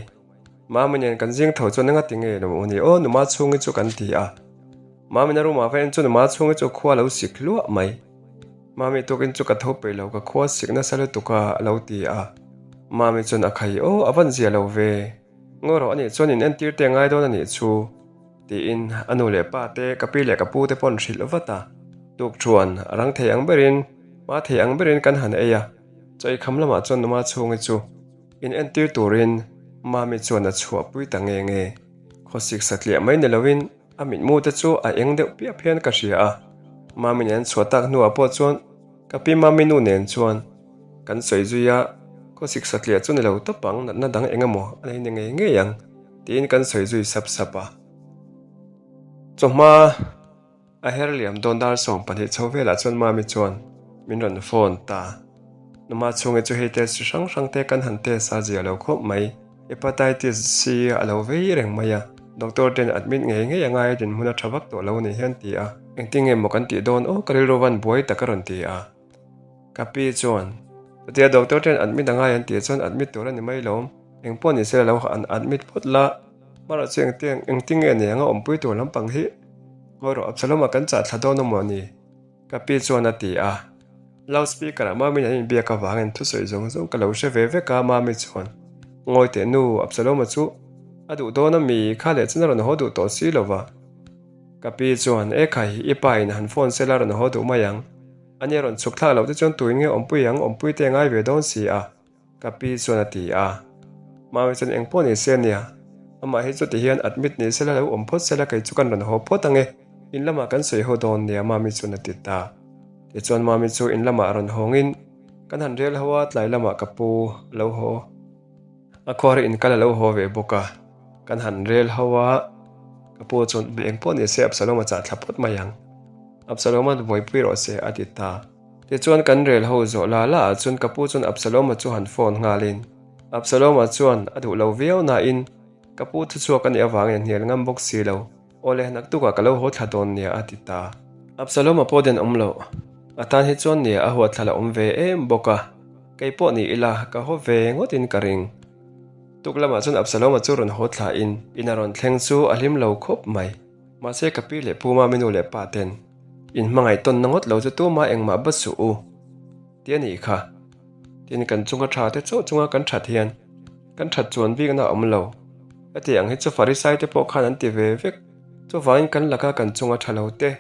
Mami nen kan zing tho chuan engati nge lo ni aw Numa chhungi chu kan ti a. Mami na room ah va en chu Numa chhungi chu khua lo sik hluah mai. Mami tukin chu ka tho peih lo ka khua sik nasa lutuk a a lo ti a. Mami chuan a khai aw a van zia lo ve. Ngaw rawh anih chuan in entir te ngai dawn anih chu tiin a nu leh pa te ka pi leh ka pu te pawh an hrilh vat a. Tuk thuan a rang thei ang berin hma thei ang berin kan han ei a. Chaw i kham lamah chuan numa chhungi chu in entir turin Mami chuan a chhuahpui ta nge nge. Khawsik satliah mai ni loin A mitmu te chu a eng deuh piap hian ka hria a, Mami nen chhuah tak hnuah pawh chuan ka pi Mami nu nen chuan kan sawi zui a, khawsik satliah chu ni lo tawp ang, natna dang eng emaw a nei ni ngei ngei ang tiin kan sawi zui sap sap a. Chawhma a her liam dawn dar 12 chho velah chuan Mami chuan min rawn phone ta. Numa chhunge chu hei test chi hrang hrang te kan han test a zia lo khawp mai. Hepatitis C a lo vei reng mai a, doctor ten admit ngei ngei a ngai a dinhmun a tha vak tawh lo ni hian ti a, engtin nge maw kan tih dawn aw ka rilru van buai tak a rawn ti a. Ka pi chuan, Chutia doctor ten admit a ngai an tih chuan admit tur a ni mai lawm, engpawh ni sela lo an admit phawt la, hmarawh chu engtiang engtin nge nei anga awmpui tur lampang hi ngawi rawh Absalom-a kan chah thla dawn amaw ni? Ka pi chuan a ti a. Loud speaker ah Mami nen an inbiak avangin thusawi zawng zawng ka lo hre ve vek a, Mami chuan, Ngawi teh nu, Absalom-a chu a duh dawn a mi, kha leh chuan a rawn haw duh tawh si lo va. Ka pi chuan, E khai, i pa in han phone sela a rawn haw duh mai ang. Ani a rawn chhuk thlak loh te chuan tuin nge awmpui ang, awmpui te a ngai ve dawn si a. Ka pi chuan a ti a. Mami chuan eng pawh ni se nia, amah hi chuti hian admit ni sela lo awm phawt sela kei chu kan rawn haw phawt ang e, in lamah kan sawi haw dawn nia Mami chuan a ti ta. Tichuan Mami chu in lamah rawn hawngin kan han rel ho a, tlai lamah ka pu a lo haw. A khuar in kal a lo haw ve bawk a, kan han rel ho a, ka pu chuan eng pawh ni se Absalom a chah thla phawt mai ang, Absalom a buaipui rawh se a ti ta. Tichuan kan rel ho zawh la la ah chuan ka pu chuan Absalom-a chu han phone nghalin Absalom-a chuan a duh lo viau nain ka pu thuchhuak a nih avangin a hnial ngam bawk si lo. Awle, naktukah ka lo haw thla dawn nia a ti ta. Absalom-a pawh den awm loh. A tan hi chuan nia a huat thla la awm ve em bawk a, kei pawh ni ila ka haw ve ngawtin ka ring. Tuk lamah chuan Absalom-a chu rawn haw thlain in a rawn thleng chu a hlim lo khawp mai. Mahse ka pi leh pu mami nu leh pa ten In hmangaih tawnna ngawt lo chu tuma engmah ba suh u ti a nih kha. Tin, kan chunga tha te chauh chunga kan that hian kan that chuan bikna a awm lo. Heti ang hi chu Farisai te pawh khan an ti ve vek. Chuvangin kan laka kan chunga tha lo te,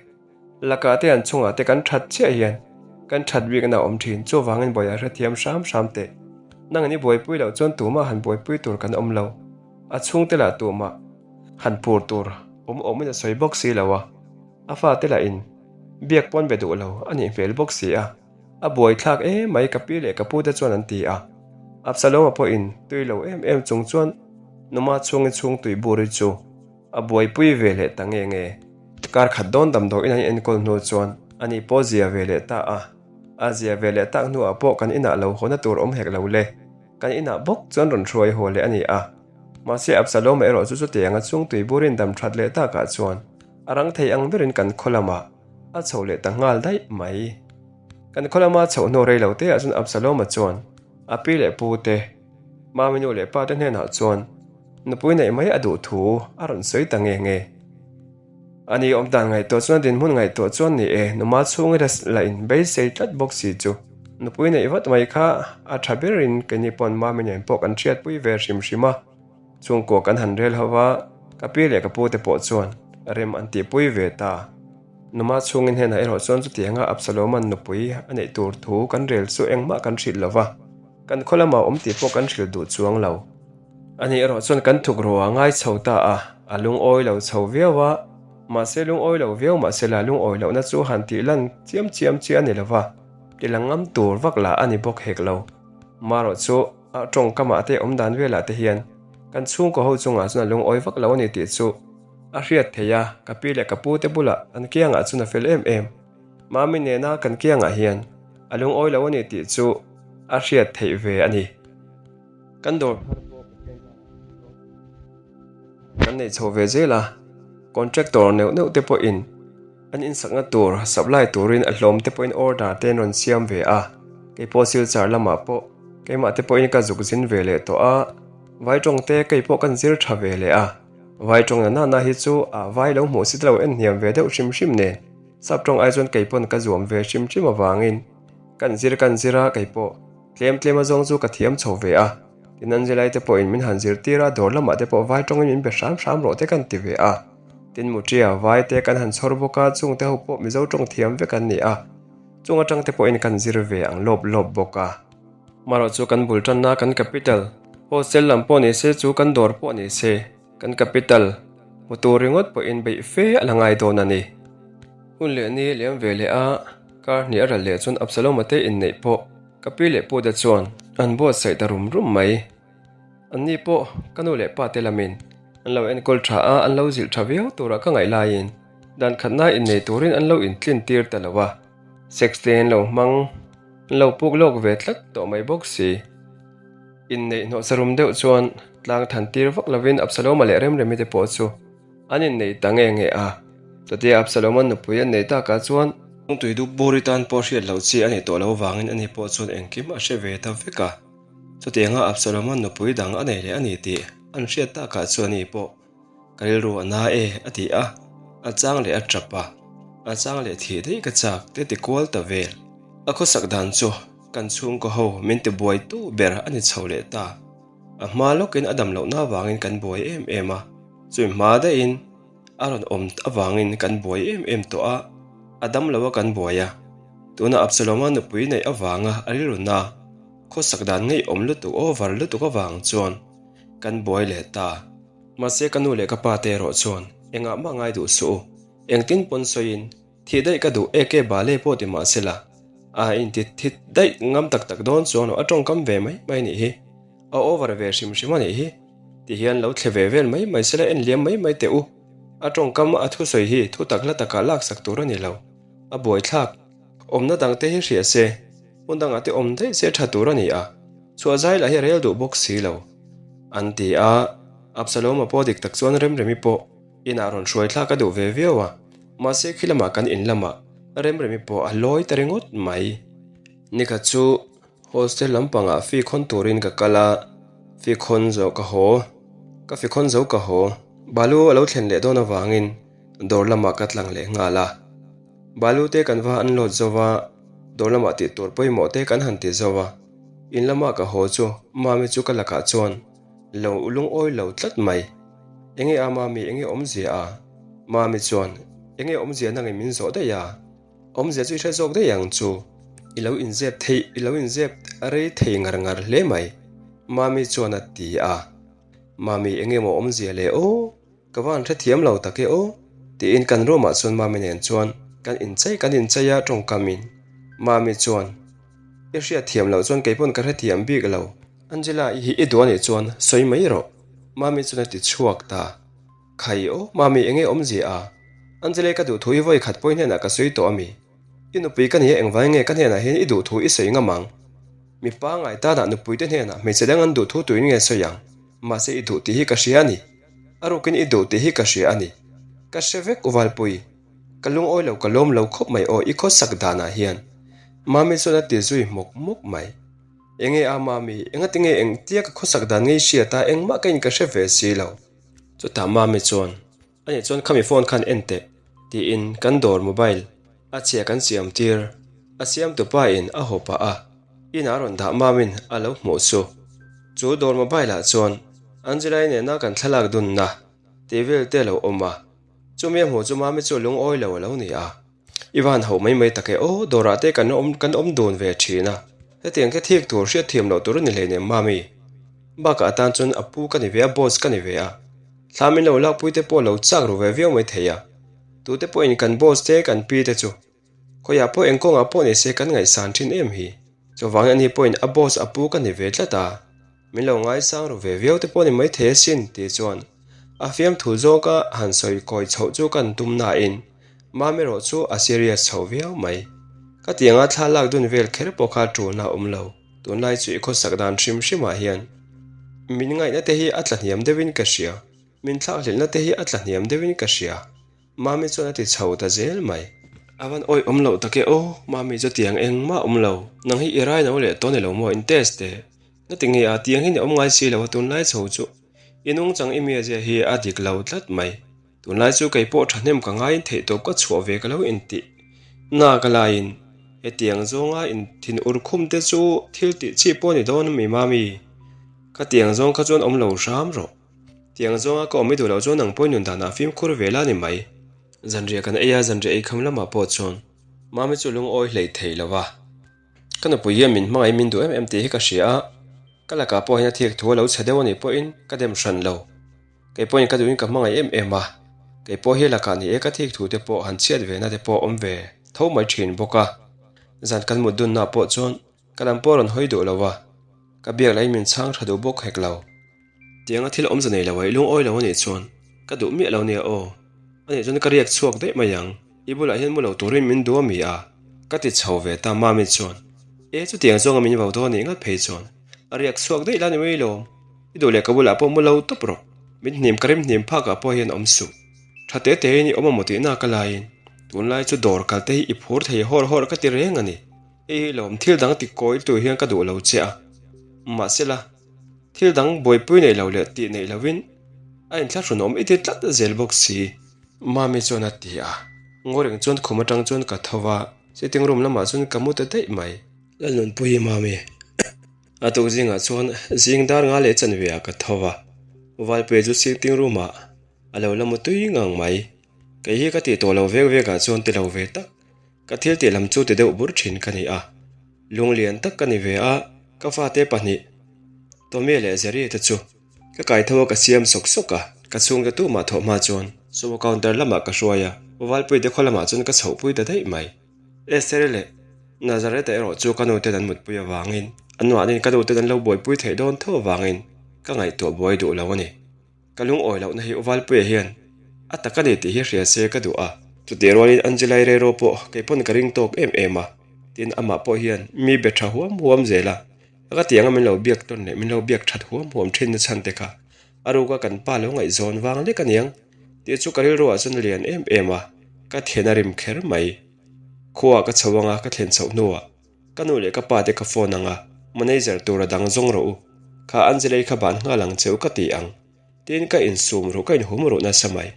lakah te an chungah te kan that chiah hian kan that bikna a awm thin. Chuvangin buai a hrethiam hram hram teh. Nangin i buaipui loh chuan tumah han buaipui tur kan awm lo. A chhungte lah tumah han pur tur awm awmin a sawi bawk si lo a. A fate lah in biak pawn be duh lo a nih hmel bawk si a, a buaithlak em mai ka pi leh ka pu te chuan an ti a. Absalom-a pawhin tui lo em em chung chuan Numa chhungin chhung tui bur hi chu a buaipui ve leh ta nge nge. Kar khat dawn damdawiin an enkawl hnu chuan ani pawh zia ve leh ta a, a zia ve leh tak hnuah pawh kan inah lo hawna tur awm hek lo le. Kan inah bawk chuan rawn hruai haw leh a ni a. Mahse Absalom-a erawh chu chutianga chung tui burin dam that leh takah chuan a rang thei ang berin kan khaw lamah a chho leh ta nghal daih mai. Kan khaw lama chhoh hnu rei lo teah chuan Absalom-a chuan a pi leh pu te, Mami nu leh pa te hnenah chuan nupui neih mai a duh thu a rawn sawi ta nge nge. A ni awm dan ngaihtuah chuan a dinhmun ngaihtuah chuan ni e, numa chhungi la in beisei tlat bawk si chu nupui neih vat mai kha a tha berin keini pawn Mami nen pawh kan hriatpui ve hrim hrim a. Chhungkua kan han rel ho va, ka pi leh ka pu te pawh chuan rem an tihpui ve ta. Numa chhungin hnenah erawh chuan chutianga Absaloma'n nupui a neih tur thu kan rel chu engmah kan hrilh lo va, kan khaw lamah awm tih pawh kan hrilh duh chuang lo. Ani erawh chuan kan thuk ruah a ngai chho ta a, a lungawi lo chho viau a, mahse lungawi lo viau mahse la lungawi lohna chu han tih lan chiam chiam chi a ni lo va, ti lang ngam tur vak lah a ni bawk hek lo. Marawh chu a tawngkamah te awm dan velah te hian kan chhungkaw ho chungah chuan a lungawi vak lo a ni tih chu a hriat theih a, ka pi leh ka pu te bulah an kiangah chuan a fel em em. Mami nena kan kiangah hian a lungawi lo a ni tih chu. a hriat theih ve a ni. Kan dawr thar pawh Pathian zarah kan nei chho ve zel a, contractor neuh neuh te pawhin an insakna tur supply turin a hlawm te pawhin order te an rawn siam ve a, keipawh Silchar lamah pawh keimah te pawhin ka zuk zin ve leh tawh a, vai tawng te keipawh kan zir tha ve leh a, vai tawng na nana hi chu a vai lo hmuh si te lo en hniam ve deuh hrim hrim nen sap tawng ai chuan keipawn ka zuam ve hrim hrim avangin kan zir kan zir a keipawh tlem tlem azawng chu ka thiam chho ve a. Tin Angelai te pawhin min han zirtir a, dawr lamah te pawh vai tawngin min be hram hram rawh te kan ti ve a. Tin Muṭia vai te kan han chhawr bawk a, chungte ho pawh Mizo tawng thiam vek an ni a, chung atang te pawhin kan zir ve ang lawp lawp bawk a. Marawh chu kan bul tanna kan capital, hostel lam pawh ni se chu kan dawr pawh ni se, kan capital hmu tur ringawt pawhin beih fe a la ngai dawn a ni. Hun leh ni liam ve leh a, kar hnih a ral leh chuan Absalom-a te inneih pawh Ka pi leh pute chuan an buatsaih ta rum rum mai. Anni pawh ka nu leh pate lamin an lo enkawl tha a, an lo zilh tha viau turah ka ngaih laiin dan khatna innei turin an lo intlin tir ta lo a, sex te an lo hmang, an lo puk lawk ve tlat tawh mai bawk si. Inneih hnawhsa rum deuh chuan tlang than tir vak lovin Absaloma leh Remremi te pawh chu An innei ta nge nge a, chutia Absalom-a nupui an nei takah chuan. Kawngtui dup bur i tan pawh hriat loh chi a nih tawh loh vangin ani pawh chuan engkim a hre ve ta vek a. Chutianga Absalom-a nupui dang a nei leh a ni tih an hriat takah chuan ani pawh ka rilru a na e a ti a, a chang leh a tap a, a chang leh thih daih ka chak te ti kual ta vel. A khawsak dan chu kan chhungkaw ho min ti buaitu ber a ni chho leh ta. A hma lawkin a dam lohna avangin kan buai em em a, chumi hma daihin a rawn awm avangin kan buai em em tawh a, a dam lo a kan buai a. Tuna Absaloma nupui neih avanga a rilruna khawsak dan ngeiawm lutuk over lutuk avang chuan kan buai leh ta. Mahse ka nu leh ka pa te erawh chuan engah mah ngai duh suh u, engtin pawn sawiin Thih daih ka duh eke bale pawh ti mah sela, a inti thit daih ngam tak tak dawn chuan a tawngkam ve mai mai nih hi. A over ve hrim hrim a nih hi. Ti hian lo thle ve vel mai mai sela en liam mai mai teh u. A tawngkam a thusawi hi thu tak hla takah laksak tur a ni lo. A buaithlak. Awmna dang te hi hria se, hmun dangah te awm daih se tha tur a ni a, chhuah zai lah hi a rel duh bawk si lo. An ti a, Absalom-a pawh dik tak chuan Remremi pawh Inah rawn hruai thlak a duh ve viau a, mahse khi lamah kan in lamah Remremi pawh a lawi ta ringawt mai. Nikhat chu hostel lampangah fee khawn turin ka kal a, fee khawn zawh ka haw, ka fee khawn zo ka haw. Balu a lo thlen leh dawn avangin dawr lamah ka tlang leh nghal a. Balu te kan va unload zo va, dawr lamah tih tur pawimawh te kan han ti zo a. In lama ka haw chu Mami chu ka lakah chuan Lo lungawi lo tlat mai. Enge a Mami, enge awmzia a? Mami chuan, Enge awmzia nangin min zawh daih a? Awmzia chu i hre zawk daih ang chu. I lo inzep thei, i lo inzep rei thei ngar ngar hle mai. Mami chuan a ti a. Mami, enge maw awmzia le aw? Ka van hrethiam lo tak e aw. Tiin kan room ah chuan Mami nen chuan kan inchei kan inchei a tawngkamin. Mami chuan, I hriatthiam loh chuan keipawn ka hrethiam bik lo. Angela i hi i duh anih chuan sawi mai rawh, Mami chuan a ti chhuak ta. Khai aw, Mami enge awmzia a? Angela i ka duh thu hi vawi khat pawi hnenah ka sawi tawh ami? I nupui ka nia engvai nge ka hnenah hian i duh thu i sawi ngam ang? Mi pangai tanah nupui te hnenah hmeichhe dang an duh thu tuin nge sawi ang? Mahse i duh tih hi ka hria a ni. A rukin i duh tih hi ka hria a ni. Ka hre vek Uvalpui. Ka lungawi lo ka lawm lo khawp mai aw i khawsak danah hian. Mami chuan a ti zui hmawk hmawk mai. Enge a Mami, engati nge engtia ka khawsak dan ngei hriat a, engmah ka in ka hre ve si lo. Chutah Mami chuan, Ani chuan khami phone khan en teh, tiin kan dawr mobile a chhia kan siam tir, a siamtu pa in a haw pah a, inah rawn dah Mami'n a lo hmuh chu. Chu dawr mobile ah chuan Angela-i nena kan thlalak dunna tih vel te a lo awm a, chumi a hmuh chu Mami chu lungawi lo a lo ni a. I van hauh mai mai tak e aw, dawrah te kan awm kan awm dun ve thin a, hetiang kha thik tur hriat thiam loh tur a ni hleinem mami. Bakah atan chuan a pu ka ni ve a, boss ka ni ve a, thla min lo lakpui te pawh lo chak ru ve viau mai thei a, tute pawhin kan boss te kan pi te chu khawiah pawh eng kawngah pawh ni se kan ngaihsan thin em hi, chuvangin ani pawhin a boss a pu ka ni ve tlat a. Min lo ngaisang ru ve viau te pawh ni maithei asin tih chuan a fiamthu zawka han sawi kawi chhoh chu kan tum nain Mam erawh chu a serious chho viau mai. Ka tianga thla lak dun vel kher pawh kha tulna a awm lo. Tunlai chu i khawsak dan hrim hrimah hian min ngaihna te hi a tla hniam deuhin ka hria, min thlakhlelhna te hi a tla hniam deuhin ka hria. Mami chuan a ti chho ta zel mai. A van awih awm loh tak e aw, Mami chu tiang engmah awm lo, nang hi i rai no leh tawh ni lo maw in test teh. Na ti nge a, tiang hi ni awm ngai si lo a tunlai chho chu i nungchang i mia zia hi a dik lo tlat mai. Tunlai chu kei pawh thahnem ka ngaiin theihtawp ka chhuah ve ka lo intih na ka laiin hetiang zawnga inthin ur khum te chu thil tih chi pawh a ni dawn ami mami? Khatiang zawng kha chuan awm lo hram rawh. Tiang zawnga ka awm i duh loh chuan nang pawhin nun danah fimkhur ve la ni mai. Zanriah kan ei a, zanriah ei kham lamah pawh chuan mami chu lungawi hleih thei lo va. Ka nupui hian min hmangaih min duh em em tih hi ka hria a, ka lakah pawh hian a thik thu a lo chhe deuh a nih pawhin ka dem hran lo. Kei pawhin ka duhin ka hmangaih em em a, kei pawh hi lakah ni e ka thik thu te pawh han chhiat ve na te pawh awm ve tho mai thin bawk a. Zan kan mut dunna pawh chuan ka lam pawh rawn hawi duh lo a, ka biak lahin min chhang tha duh bawk hek lo. Tianga thil awmza nei lo a i lungawi lo anih chuan ka duh miah lo nia aw, anih chuan ka riak chhuak daih mai ang, i bulah hian mu lo turin min duh a mi a? Ka ti chho ve ta Mami chuan e chutiang zawnga min vau dawn anih ngat phei chuan a riak chhuak daih la ni mai lawm. I duh leh ka bulah pawh mu lo tawp rawh. Min hnim ka rim hnim phakah pawh hian awm suh. Tha te te in i awm a maw tihna ka laiin tunlai chu dawr kal te hi i phur thei hawr hawr ka ti reng a ni. Hei hi lawm thil dang ti kawi tur hian ka duh lo che a. Mahsela, thil dang buaipui neih lo leh tih neih lovin a inthlahrun awm i ti tlat zel bawk si. Mami chuan a ti a. Ngawreng chuan khum atang chuan ka tho va, sitting room lamah chuan ka mu ta daih mai. Lalnunpuii Mami. A tuk zingah chuan zing dar nga leh chanve ah ka tho va, Valpuia chu sitting room ah a lo la mu tui ngang mai. Kei hi ka tih tawh lo vek vek ah chuan ti lo ve tak, ka thil tih lam chu ti deuh bur thin ka ni a. Lunglian tak ka ni ve a, ka fate pahnih Tommy leh Jerry te chu ka kai tho a ka siam sawk sawk a, ka chhungte tumah thawh hma chuan sumo counter lamah ka hruai a, Valpuia te khaw lamah chuan ka chhohpui ta daih mai. Esther leh Nazareth-a erawh chu ka nuten an mutpui avangin an mahniin ka nuten an lo buaipui theih dawn tho avangin ka ngaihtuah buai duh lo a ni. Ka lungawi lohna hi Uvalpuia hian a tak a ni tih hi hria se ka duh a. Chutih rualin Angelai Rero pawh kei pawn ka ring tawk em em a, tin amah pawh hian mi be tha huam huam zel a, a ka tianga min lo biak tawn leh min lo biak that huam huam thin na chhan te kha a ruka kan pa lo ngaihzawn vang lek aniang tih chu ka rilruah chuan a lian em em a, ka thian a rim kher mai. Khuaah ka chho anga ka thlen chhoh hnuah ka nu leh ka pa te ka phone anga manager tura dang zawng rawh u, kha Angelei kha ban nghal ang che u ka ti ang tiin ka insum ruh ka inhum ruh nasa mai.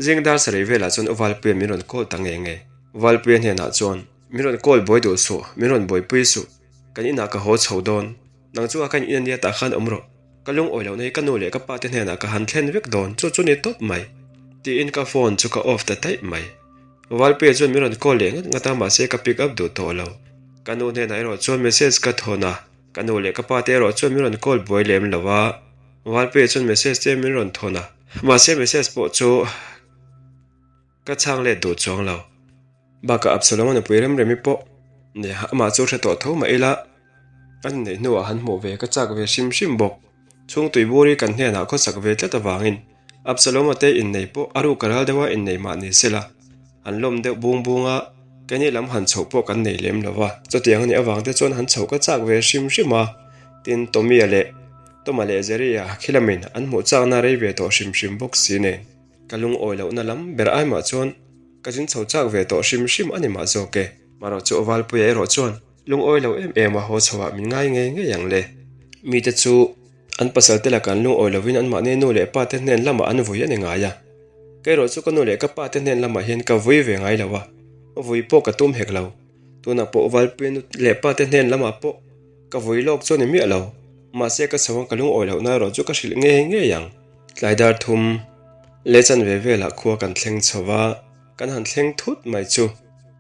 Zing dar sarih velah chuan u Valpuia min rawn call ta nge nge. Valpuia hnenah chuan, Min rawn call buai duh suh, min rawn buaipui suh, kan inah ka haw chho dawn, nang chungah ka in in ania tah khan awm rawh. Ka lungawi lohna hi ka nu leh ka pa te hnenah ka han thlen vek dawn, chu chu ni tawp mai. Tiin ka phone chu ka off ta daih mai. Valpuia chuan min rawn call leh ngat ngat a, mahse ka pick up duh tawh lo. Ka nu hnenah erawh chuan message ka thawn a, ka nu leh ka pa te erawh chuan min rawn call buai lem lo a. Valpuia chuan message te min rawn thawn a, mahse message pawh chu ka chhang let duh chuang lo. Bakah Absalom-a nupui Remremi pawh nia amah chu hre tawh tho mah ila, an inneih hnuah han hmuh ve ka chak ve hrim hrim bawk. Chhungtui bur hi kan hnenah khawsak ve tlat avangin Absalom-a te innei pawh a ruka ral deuha innei mah ni sela, han lawm deuh bung bung a, keini lam han chhoh pawh kan nei lem lo va. Chutiang a nih avang te chuan han chhoh ka chak ve hrim hrim a, tin Tommy-a leh Toma leh Jerry-a khilamin an hmuh chakna rei ve tawh hrim hrim bawk si nen. Ka lungawi lohna lam ber ai mah chuan ka zin chho chak ve tawh hrim hrim a ni mah zawk e. Marawh chu Valpuia erawh chuan lungawi lo em em a haw chho ah min ngai ngei ngei ang le. Mite chu an pasal te lakah an lungawi lovin anmahni nu leh pa te hnen lamah an vui a ni ngai a. Kei erawh chu ka nu leh ka pa te hnen lamah hian ka vui ve ngai lo a, vui pawh ka tum hek lo. Tunah pawh Valpuia nu leh pa te hnen lamah pawh ka vui lawk chu a ni miah lo. Mahse ka chho a ka lungawi lohna erawh chu ka hrilh ngei ngei ang. Tlai dar thum leh chanve velah khua kan thleng chho va, kan han thleng thut mai chu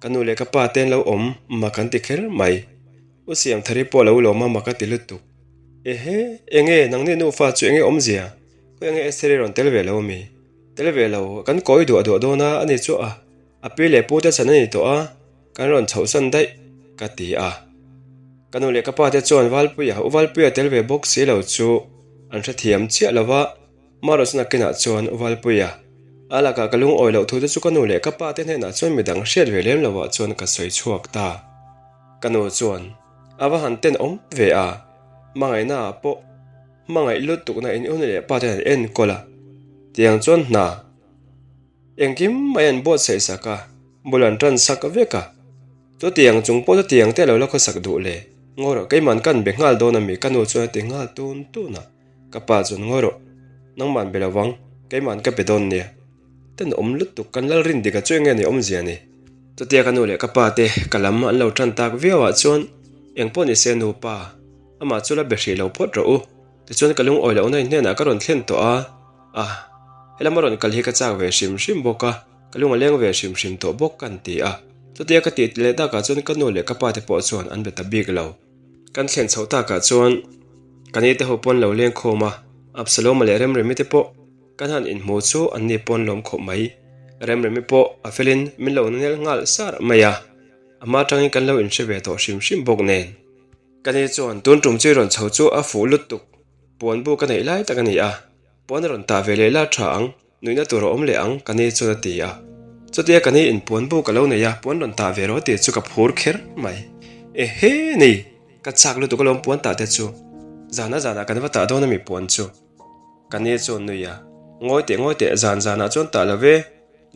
ka nu leh ka pa te an lo awm mak an ti kher mai. U Siamthari pawh a lo lawm a mak a ti lutuk. Ehe, enge nangni nufa chu enge awmzia? Khawi enge Esther-i rawn tel ve lo ami? Tel ve lo, kan kawi duah duah dawn a, ani chu a a pi leh pu te chhan a ni tawh a, kan rawn chhohsan daih ka ti a. Ka nu leh ka pa te chuan Valpuia, U Valpuia tel ve bawk si lo chu an hrethiam chiah lo va, Marawh nakinah chuan U Valpuia, a lakah ka lungawi loh thu te chu ka nu leh ka pa te hnenah chuan midang hriat ve lem lovah chuan ka sawi chhuak ta. Ka nu chuan. A va han ten awm ve a, hmangaihna ah pawh hmangaih lutukna in u nu leh pa ten an enkawl a, tiang chuan hna engkim mai an buatsaih sak a, bul an tan sak vek a, chutiang chung pawh chutiang te a lo la khawsak duh le, ngawi rawh keiman kan be nghal dawn a mi ka nu chuan a ti nghal tun tun a, ka pa chuan ngawi rawh nangman be lo vang keiman ka be dawn nia. Tenawm lutuk kan lal rin dik a chu enge ni awmzia ni? Chutia ka nu leh ka pa te ka lam an lo tan tak viau ah chuan engpawh ni se nupa amah chu la be hrih lo phawt rawh u. Tichuan ka lungawi lohna in hnenah ka rawn thlen tawh a, ah helam a rawn kal hi ka chak ve hrim hrim bawk a, ka lung a leng ve hrim hrim tawh bawk ka an ti a. Chutia ka tih leh takah chuan ka nu leh ka pa te pawh chuan an be ta bik lo. Kan thlen chhoh takah chuan ka ni te ho pawn lo leng khawm a, Absalom-a leh Remremi te pawh Kan han inhmu chu an ni pawn lawm khawp mai. Remremi pawh a felin min lo nel nghal sar mai a, a hma atangin kan lo inhre ve tawh hrim hrim bawk nen. Ka ni chuan tun tum chu i rawn chho chu a fuh lutuk, puan bu ka neih lai tak a ni a, puan a rawn tah ve leh la tha ang, nuihna tur a awm leh ang ka ni chuan a ti a. Chutia ka ni in puan bu ka lo nei a, puan rawn tah ve rawh tih chu ka phur kher mai. Ehe ni, ka chak lutuk alawm puan tah te chu, zana zanah kan va tah dawn ami puan chu. Ka ni chu nui a, Ngawi teh ngawi teh, zan zanah chuan tah lo ve,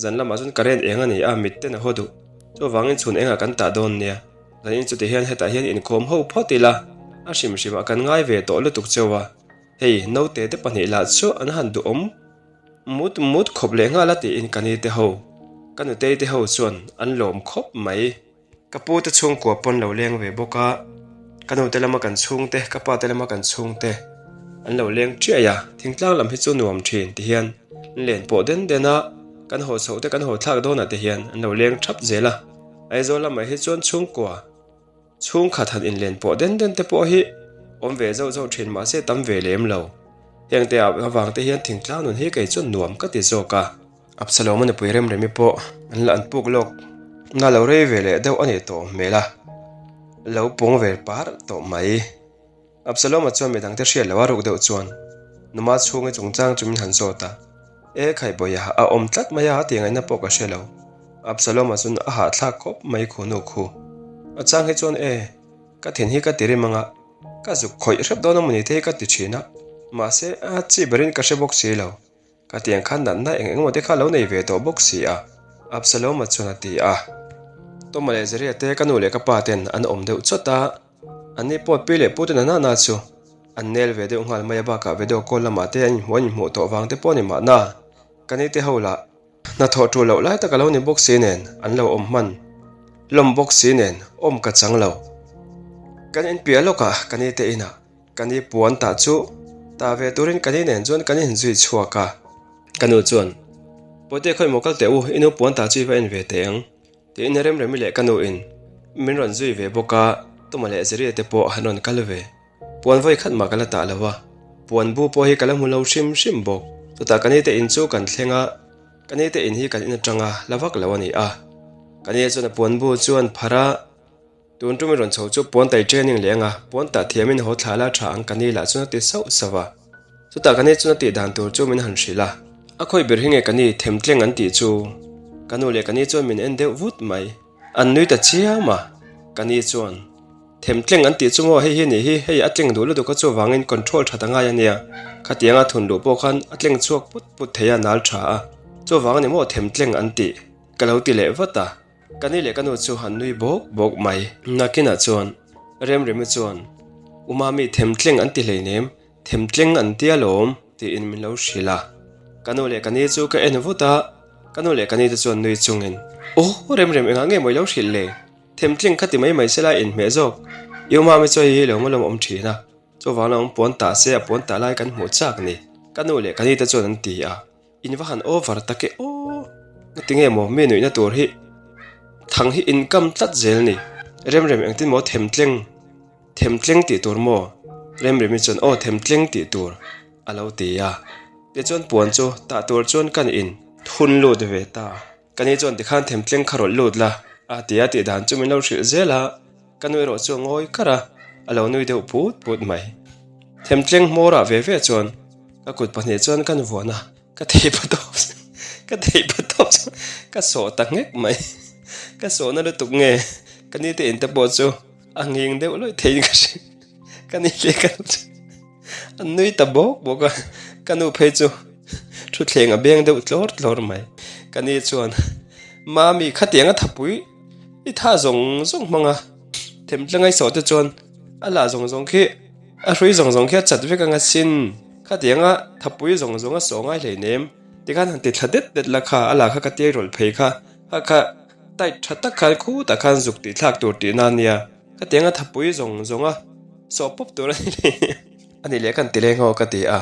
zan lamah chuan current eng a ni a, mit ten a haw duh. Chuvangin chhun engah kan tah dawn nia, zanin chuti hian hetah hian inkhawm ho phawt ila, a hrim hrimah kan ngai ve tawh lutuk cheu a, hei naute te pahnih lah chu an han duhawm mut mut khawp leh nghal a tiin ka ni te ho, ka nutei te ho chuan an lawm khawp mai. Ka pu te chhungkua pawn lo leng ve bawk a, ka nu te lama kan chhungte, ka pa te lama kan chhungte an lo leng chiai a, thingtlang lam hi chu nuam thin ti hian an len pawh den den a, kan haw chhoh te kan haw thlak dawnah te hian an lo leng thap zel a, Aizawl lamah hi chuan chhungkua chhungkhat han inlen pawh den den te pawh hi awm ve zauh zauh thin mahse tam ve lem lo, hengte avang te hian thingtlang nun hi kei chuan nuam ka ti zawk a. Absalom-a nupui Remremi pawh an la an puk lawk na lo rei ve leh deuh a nih tawh hmel a, lo pawng ve par tawh mai. Absalom-a chuan midangte hriat loh a ruk deuh chuan numa chhungi chungchang chu min han zawt a, E Khaibawiha, a awm tlat mai a, a tih ngaihna pawh ka hre lo. Absalom-a chuan a hahthlak khawp mai khu nu khu. A chang hi chuan e, ka thin hi ka ti rim anga, ka zuk khawih hrep dawn a mawni te hi ka ti thin a, mahse a chi berin ka hre bawk si lo. Ka tiang khan natna eng engemaw te kha lo nei ve tawh bawk si a, Absalom-a chuan a ti a. Toma leh Zeria te ka nu leh ka pa ten an awm deuh chawt a, anni pawh pi leh pu te na nana chu an nel ve deuh nghal mai a bakah video call lamah te an inhmuh an inhmuh tawh vang te pawh a ni mahna. Ka ni te ho lah hnathawh tul loh lai tak a lo ni bawk si nen an lo awm hman hlawm bawk si nen awm ka chang lo. Kan inpiah lawkah ka ni te inah Ka ni puan tah chu tah ve turin ka ni nen chuan kan inzui chhuak a. Ka nu chuan, Pawite khawi maw kal teh u, i nu puan tah chu i va en ve teh ang, tiin Remremi leh ka nu in min rawn zui ve bawk a, Tuma leh Zeria te pawh an rawn kal ve. Puan vawi khat mah ka la tah lo a, puan bu pawh hi ka la hmu lo hrim hrim bawk. Chutah ka ni te in chu kan thleng a, ka ni te in hi kan in atanga la vak lo a ni a. Ka ni chuan a puan bu chu an pharh a. Tun tum i rawn chho chu puan tai training leh anga puan tah thiamin haw thla la tha ang ka ni lah chuan a ti sauh sauh a. Chutah ka ni chuan a tih dan tur chu min han hrilh a. A khawi ber hi nge ka ni themtleng an tih chu? Ka nu leh ka ni chuan min en deuh vut mai. An nui ta chiam a. Ka ni chuan, Themtleng an tih chu maw hei hi nih hi, hei a tleng duh lutuk a chuvangin control that a ngai a nia. Khatianga thun luh pawh khan a tleng chhuak put put thei a nal tha a. Chuvang a ni maw themtleng an tih? Ka lo ti leh vat a. Ka ni leh ka nu chu han nui bawk bawk mai. Nakinah chuan Remremi chuan, U Mami themtleng an ti hleinem, themtleng an tia lawm, tiin min lo hrilh a. Ka nu leh ka ni chu ka en vut a, ka nu leh ka ni te chuan nui chungin, Aw Remrem engah nge maw i lo hrilh le? Themtleng kha ti mai mai sela inhmeh zawk. I U Mami chu hei hi lo maw lawm awm thin a, chuvang lamah puan tah se a puan tah lai kan hmuh chak ni, ka nu leh ka ni te chuan an ti a. In va han over tak e aw! Ngati nge maw mi nuihna tur hi thang hi in kam tlat zel ni. Remrem engtin maw themtleng themtleng tih tur maw? Remremi chuan aw themtleng tih tur a lo ti a. Tichuan puan chu tah tur chuan kan in thun lut ve ta. Ka ni chuan tikhan themtleng kha rawlh lut la a ti a tih dan chu min lo hrilh zel a. Ka nu erawh chu a ngawi kar a, a lo nui deuh put put mai. Themtleng hmawrah ve ve chuan ka kut pahnih chuan ka nuvuan a, ka thei pa tawp ka thei pa tawp chuan ka sawh ta nghek mai. Ka sawhna lutuk nge ka nite in te pawh chu. A nghing deuh lawih theiin ka hria. Ka ni leh ka nu chu an nui ta bawk bawk a, ka nu phei chu thutthleng a beng deuh tlawr tlawr mai. Ka ni chuan, Mami, khatiang a thapui i tha zawng zawng hmang a, themtlang a i sawh te chuan a lah zawng zawng khi a hrui zawng zawng khi a chat vek ang asin. Khatiang a thapui zawng zawng a sawh ngai hleinem, tikhan han ti thla det det la kha, a lah kha ka tiai rawlh phei kha, kha kha tight tha tak khan khutah khan zuk tih thlak tur tihna a nia. Ka tiang a thapui zawng zawng a, sawh pawp tur a ni leh a ni leh kan ti leng haw ka ti a,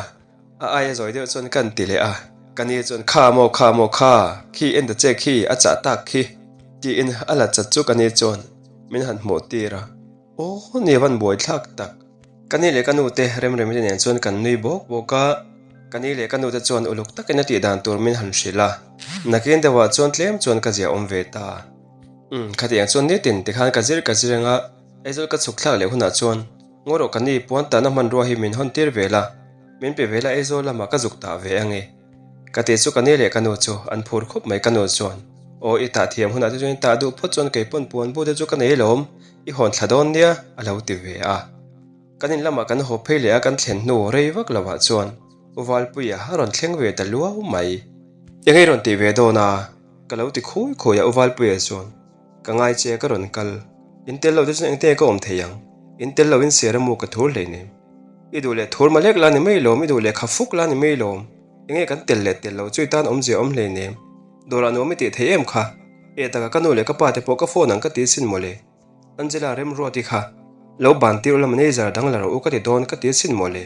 a aia zawi deuh chuan kan ti leh a, ka ni chuan kha maw kha maw kha khi en ta che khi a chah tak khi tiin a la chat chu ka ni chuan min han hmuh tir a, aw ni van buai thlak tak. Ka ni leh ka nu te Remremi te nen chuan kan nui bawk bawk a, ka ni leh ka nu te chuan uluk takin a tih dan tur min han hrilh a, nakin deuhah chuan tlem chuan ka zia awm ve ta. Umm, khatiang chuan nitin tikhan ka zir ka zir anga Aizawl ka chhuk thlak leh hunah chuan ngaw rawh ka ni puan tahna hmanrua hi min hawn tir ve la, min pe ve la Aizawl lamah ka zuk tah ve ange. Ka tih chu ka ni leh ka nu chu an phur khawp mai ka nu chuan aw i tah thiam hunah te chuan i tah duh phawt chuan kei pawn puan bu te chu ka nei lawm i hawn thla dawn nia a lo ti ve a. Kan in lamah kan haw phei leh a kan thlen hnu rei vak lovah chuan U Valpuia a rawn thleng ve ta luau mai. Eng i rawn tih ve dawn a? Ka lo ti khawi khawi a, U Valpuia chuan, Ka ngai che, ka rawn kal. In tel lo te chuan engte ka awm thei ang? In tel loin ser a mu ka thur hleinem. I duh leh thur malek la ni mai lawm, i duh leh kha fuk la ni mai lawm. Enge kan tel leh tel lo chu i tan awmzia awm hleinem. Dawrah nuam i tih thei em kha? E taka ka nu leh ka pa te pawh ka phone ang ka ti sin mawle. Angela Remruati kha lo ban tir ula manager dang la rawh u ka ti dawn ka ti asin mawle.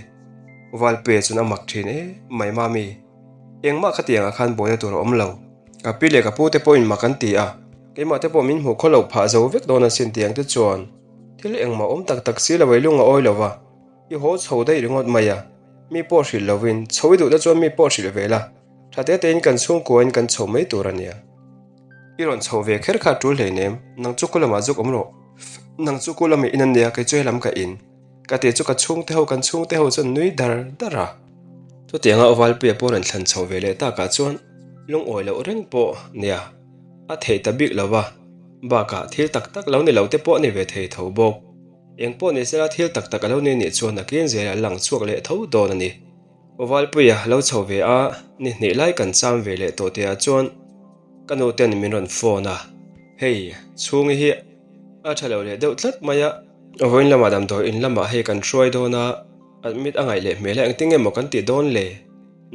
Valpuia chuan a mak thin e mai mami. Engmah khatiangah khan buaina tur a awm lo. Ka pi leh ka pu te pawhin mak an ti a, keimah te pawh min hmuh khaw lo phah zo vek dawn asin tiang te chuan thil engmah awm tak tak si lo ei lung a awi lo va, i haw chho daih ringawt mai a, mi pawh hrilh lovin chho i duh te chuan mi pawh hrilh ve la, tha te tein kan chhungkuain kan chho mai tur a nia. I rawn chho ve kher kha tul hleinem, nang chu kulamah zuk awm rawh. Nang chu kulama in ania, kei chu helam ka in. Ka tih chu ka chhungte ho, kan chhungte ho chuan nui dar dar a. Chutianga Ovalpuia pawh rawn thlan chho ve leh takah chuan lungawi loh reng pawh nia, a theih ta bik lo va, bakah thil tak tak lo ni lo te pawh a ni ve thei tho bawk. Eng pawh ni sela thil tak tak a lo ni nih chuan a kin zel a lang chhuak leh tho dawn a ni. Ovalpuia lo chho ve a, ni hnih lai kan cham ve leh tawh tihah chuan, Ka nu ten min rawn phone a, hei chhungi hi a tha lo leh deuh tlat mai a, vawiin lamah damdawi in lamah hei kan hruai dawn a, admit a ngaih leh hmel a engtin nge maw kan tih dawn le?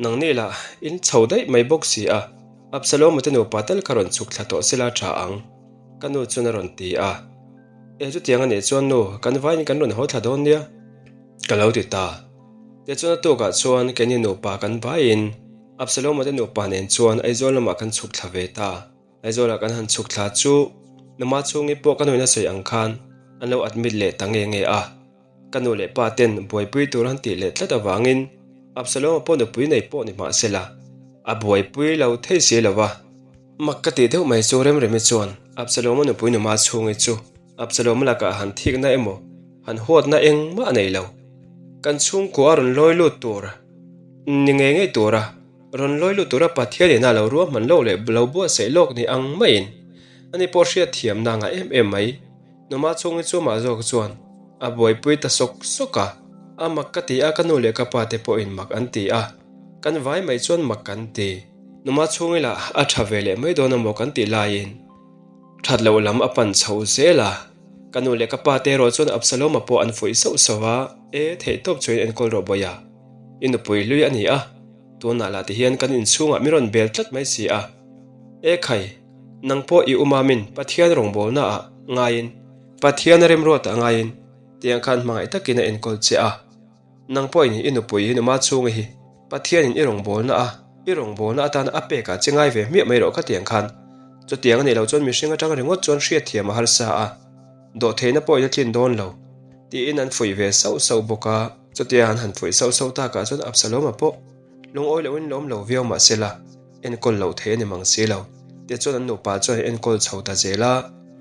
Nang ni lah in chho daih mai bawk si a, Absalom-a te nupa tal kha rawn chhuk thla tawh sela tha ang, ka nu chuan a rawn ti a. E chutiang a nih chuan nu, kan vaiin kan rawn haw thla dawn nia, ka lo ti ta. Tichuan a tukah chuan keini nupa kan vaiin Absalom-a te nupa nen chuan Aizawl lamah kan chhuk thla ve ta. Aizawlah kan han chhuk thla chu numa chhungi pawh ka nuin a sawi ang khan an lo admit leh ta nge nge a. Ka nu leh pa ten buaipui tur an tih leh tlat avangin Absalom-a pawh nupui nei pawh ni hmah sela a buaipui lo thei si lo va. Mak ka tih deuh mai chu Remremi chuan Absalom-a nupui numa chhungi chu Absalom-a lakah han thikna emaw han huatna engmah a nei lo. Kan chhungkua a rawn lawi lut tur. Ni ngei ngei tura rawn lawi lut tura Pathian ina lo ruahman lawk leh lo buatsaih lawk ni ang maiin ani pawh hriatthiamna ngah em em mai. Numa chhungi chu mah zawk chuan a buaipui ta sawk sawk a, a mak ka ti a ka nu leh ka pa te pawhin mak an ti a, kan vai mai chuan mak kan ti. Numa chhungi lah a tha ve leh mai dawn amaw kan tih laiin that loh lam a pan chho zel a, ka nu leh ka pa te erawh chuan Absalom-a pawh an fuih sauh sauh a, E theihtawp chuan enkawl rawh Bawia. I nupui hlui a ni a, tunah lah ti hian kan inchhungah min rawn bel tlat mai si a. E khai, nang pawh i umamin Pathian rawngbawlna ah ngaiin, Pathian a remruatah ngaiin tiang khan hmangaih takin a enkawl che a. Nang pawhin i nupui hi numa chhunga hi Pathianin i rawngbawlna a, i rawngbawlna atana a pekah che ngai ve hmiah mai rawh kha tiang khan. Chutiang a nih loh chuan mihring atang ringawt chuan hriatthiam a harsa a, dawhtheihna pawhin a tlin dawn lo, tiin an fuih ve sauh sauh bawk a. Chutia an han fuih sauh sauh takah chuan Absalom-a pawh lungawi lohin lawm lo viau mah se la, enkawl loh theih a ni mang si lo. Tichuan an nupa chuan an enkawl chho ta zel a.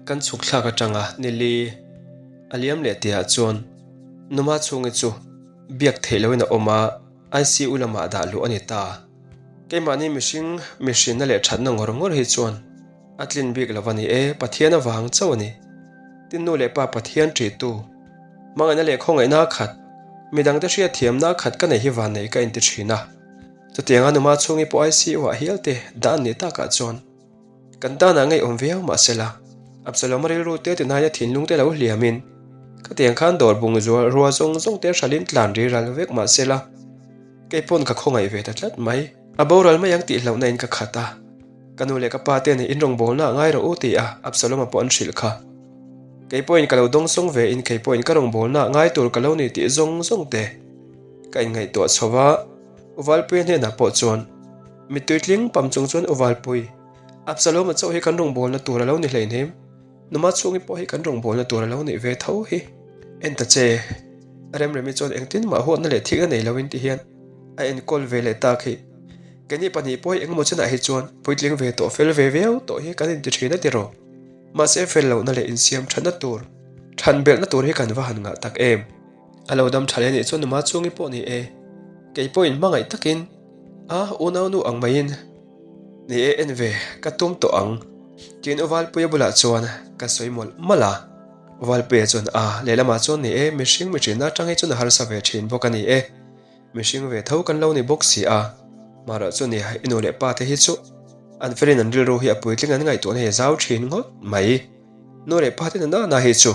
Kan chhuk thlak atanga nili a liam leh tihah chuan Numa chhungi chu biak theih lohin a awm a, ICU lamah dah luh a ni ta. Keimahni mihring mihrinna leh thatna ngawr ngawr hi chuan a tlin bik lo a ni e, Pathian avang chauh a ni. Tin nu leh pa Pathian ṭihtu, hmangaihna leh khawngaihna a khat, midangte hriatthiamna a khat ka nei hi vannei ka inti ṭhin a. Chutianga numa chhungi pawh ICU ah hial te dah an nih takah chuan kan tanah ngeiawm viau mah sela, Absalom-a rilru te tinaia thinlung te lo hliamin khatiang khan dawr bung zual rua zawng zawng te hralhin tlan ri ral vek mah sela, kei pawn ka khawngaih ve ta tlat mai. A boral mai ang tih hlauhna in ka khat a, ka nu leh ka pa te nih in rawngbawlna ah ngai rawh u ti a Absalom-a pawh an hrilh kha. Kei pawhin ka lo dawngsawng ve in kei pawhin ka rawngbawlna ah ngai tur ka lo ni tih zawng zawng te ka inngaihtuah chho va. U Valpuia hnenah pawh chuan, Mittui tling pam chung chuan U Valpui, Absalom-a chauh hi kan rawngbawlna tur a lo ni hleinem, Numa chhungi pawh hi kan rawngbawlna tur a lo nih ve tho hi. En ta che, Remremi chuan engtin mah huatna leh thikna nei loin ti hian a enkawl ve leh tak hi. Keini pahnih pawh hi engemaw chenah hi chuan puitling ve tawh fel ve viau tawh hi kan inti thin a ti rawh. Mahse fel lohna leh insiam thatna tur, than belhna tur hi kan va han ngah tak em. A lo dam tha leh nih chuan numa chhungi pawh ni e, kei pawhin hmangaih takin a unau nu ang maiin ni e en ve ka tum tawh ang tiin u Valpuia bulah chuan ka sawi mawlh mawlh a. U Valpuia chuan a lehlamah chuan ni e mihring mihrinna atang hi chuan a harsa ve thin bawk a ni e, mihring ve tho kan lo ni bawk si a, marawh chu nia i nu leh pa te hi chu an felin an rilru hi a puitling an ngaihtuahna hi a zau thin ngawt mai. Nu leh pa te nana na hi chu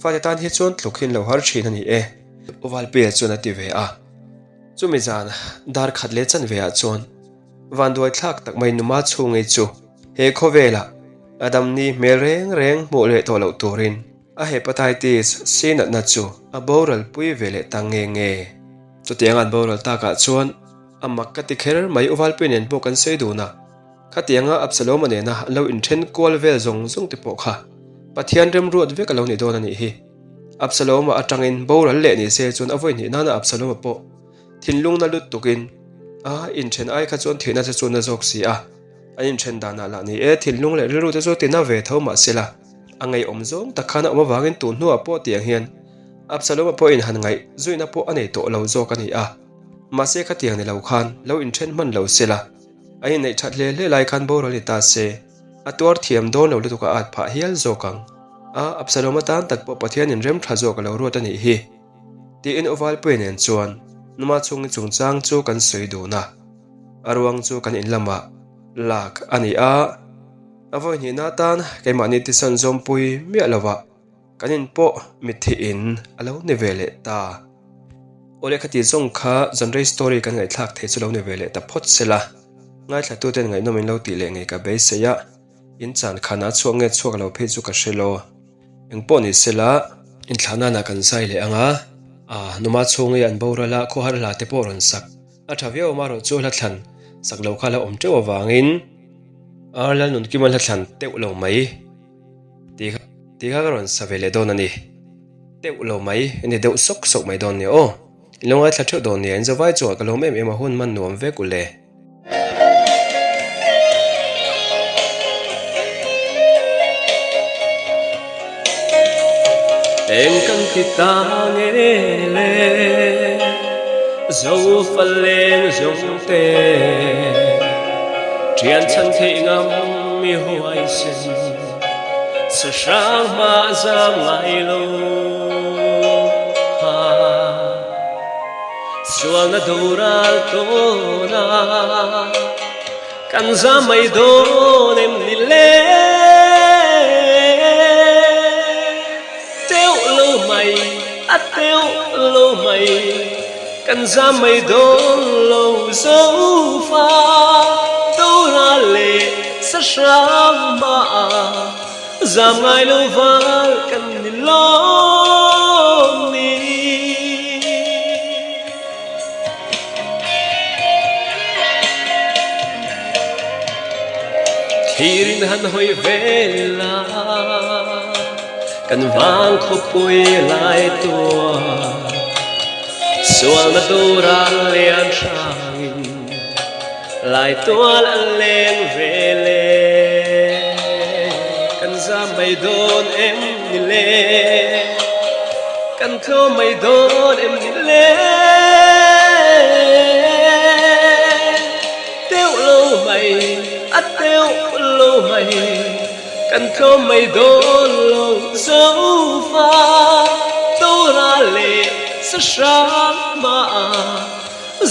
fate tan hi chuan tluk hin lo har thin a ni e. U Valpuia chuan a ti ve a. Chumi zan dar khat leh chanve ah chuan vanduai thlak tak mai numa chhungei chu he khawvelah a damni hmel reng reng hmuh leh tawh loh turin a hepatitis C natna chu a boral pui ve leh ta nge nge. Chutiang an boral takah chuan a mak ka ti kher mai U Valpuia nen pawh kan sawi dun a. Khatianga Absalom-a nena an lo inthen kual vel zawng zawng te pawh kha Pathian remruat vek a lo ni dawn a nih hi. Absalom-a atangin boral leh ni se chuan a vawi hnih nana Absalom-a pawh thinlungna lut tukin a inthen ai kha chuan thihna che chu na zawk si a. An inthen danah lah ni e, thinlung leh rilru te chu tina ve tho mah sela a ngeiawm zawng tak khan a awm avangin tun hnuah pawh tiang hian Absalom-a pawhin han ngaih zuina pawh a nei tawh lo zawk a ni a. Mahse khatiang ni lo khan lo inthen hman lo sela. A inneih that hle hle lai khan boral ni ta se, a tuar thiam dawn lo lutuk a at phah hial zawk ang. A, Absalom atan tak pawh Pathianin rem tha zawk a lo ruat a nih hi. Tiin U Valpuia nen chuan Numa chhungi chungchang chu kan sawi dun a. A ruang chu kan in lamah lak a ni a, a vawi hnihna atan keimahni tisawn zawmpui miah lovah Kan in pawh mitthi in a lo ni ve leh ta. Awle khati zawng kha Zanrei story kan ngaihthlak thei chu lo ni ve leh ta phawt sela. Ngaithla tuten ngaihnawm in lo tih leh ngei ka beisei a, in chan khan a chhuak nge chhuak lo phei chu ka hre lo. Engpawh ni sela. Inthlah nana kan zai leh ang a, aa numa chhung i an boral a khawhar hla te pawh rawn sak a tha viau awm a rawh chu hla thlan sak lo kha la awm teuh avangin Ar Lalnunkima hla thlan teuh lo mai. Ti kha ti kha ka rawn sa ve leh dawn a ni. Teuh lo mai, a ni deuh sawk sawk mai dawn nia aw. In lo ngaithla theuh dawn nia, in zavai chungah ka lawm em em a hun man nuam vek u le. Eng kan ti ta nge le, Zofa leng zawng te, Thian chhan theih ngam mi huaisen. Sahrang hma zam ngai lo kha Sualna doral tawn a kan zam mai dawn em ni le Teuh lo mai a teuh lo mai Kan zam mai dawn lo zo fa Doral leh sahrang hmaah zam ngai lo val kan ni lawm ni. Thlirin han hawi vel a, kan vang khawpui lai tua Sualna tura lian hrangin lai tual an leng ve le. Kan zam mai dawn em ni le, kan tlawm mai dawn em ni le. Teuh lo mai, a teuh lo mai, kan tlawm mai dawn lo. Zofa Dora leh Sahrang hmaah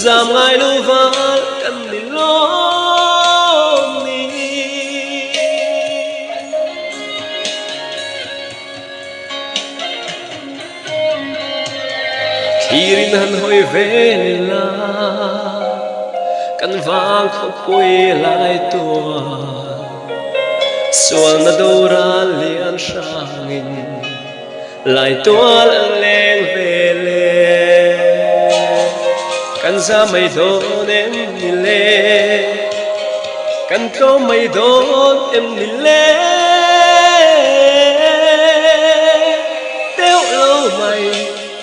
zam ngai lo val kan ni lawm ni. Thlirin han hawi vel a, kan vang khawpui lai tual. Sualna dora lian hrangin lai tual an leng vel e. Kan za mai dawn em ni le? Kan tlawm mai dawn em ni le? Teuh lo mai,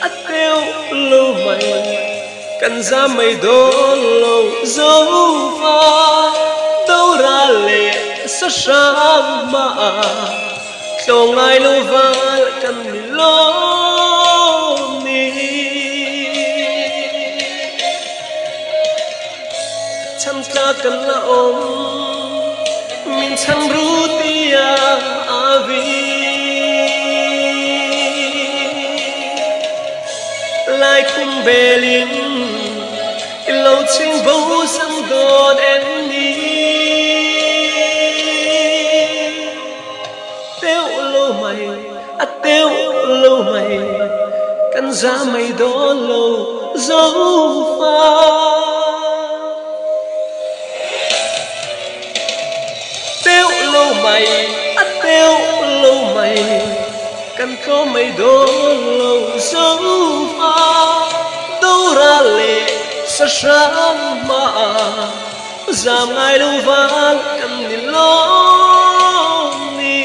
a teuh lo mai, kan zam mai dawn lo zo va, Dora leh Sahrang hmaah tlawng ngai lo val kan ni lawm ni. Chhan tla kan la awm, min chhan ru tia a vi. Lai khum belin i lo chhing bo sang dawn em ni? Teuh lo mai, a teuh lo mai, kan za mai dawn lo zo fa. Teuh lo mai, a teuh lo mai, kan tlawm mai dawn lo zo fa. Dora leh Sahrang hmaah Zam ngai lo val kan ni lawm ni.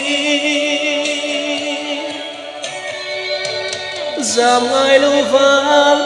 Zam ngai lo val.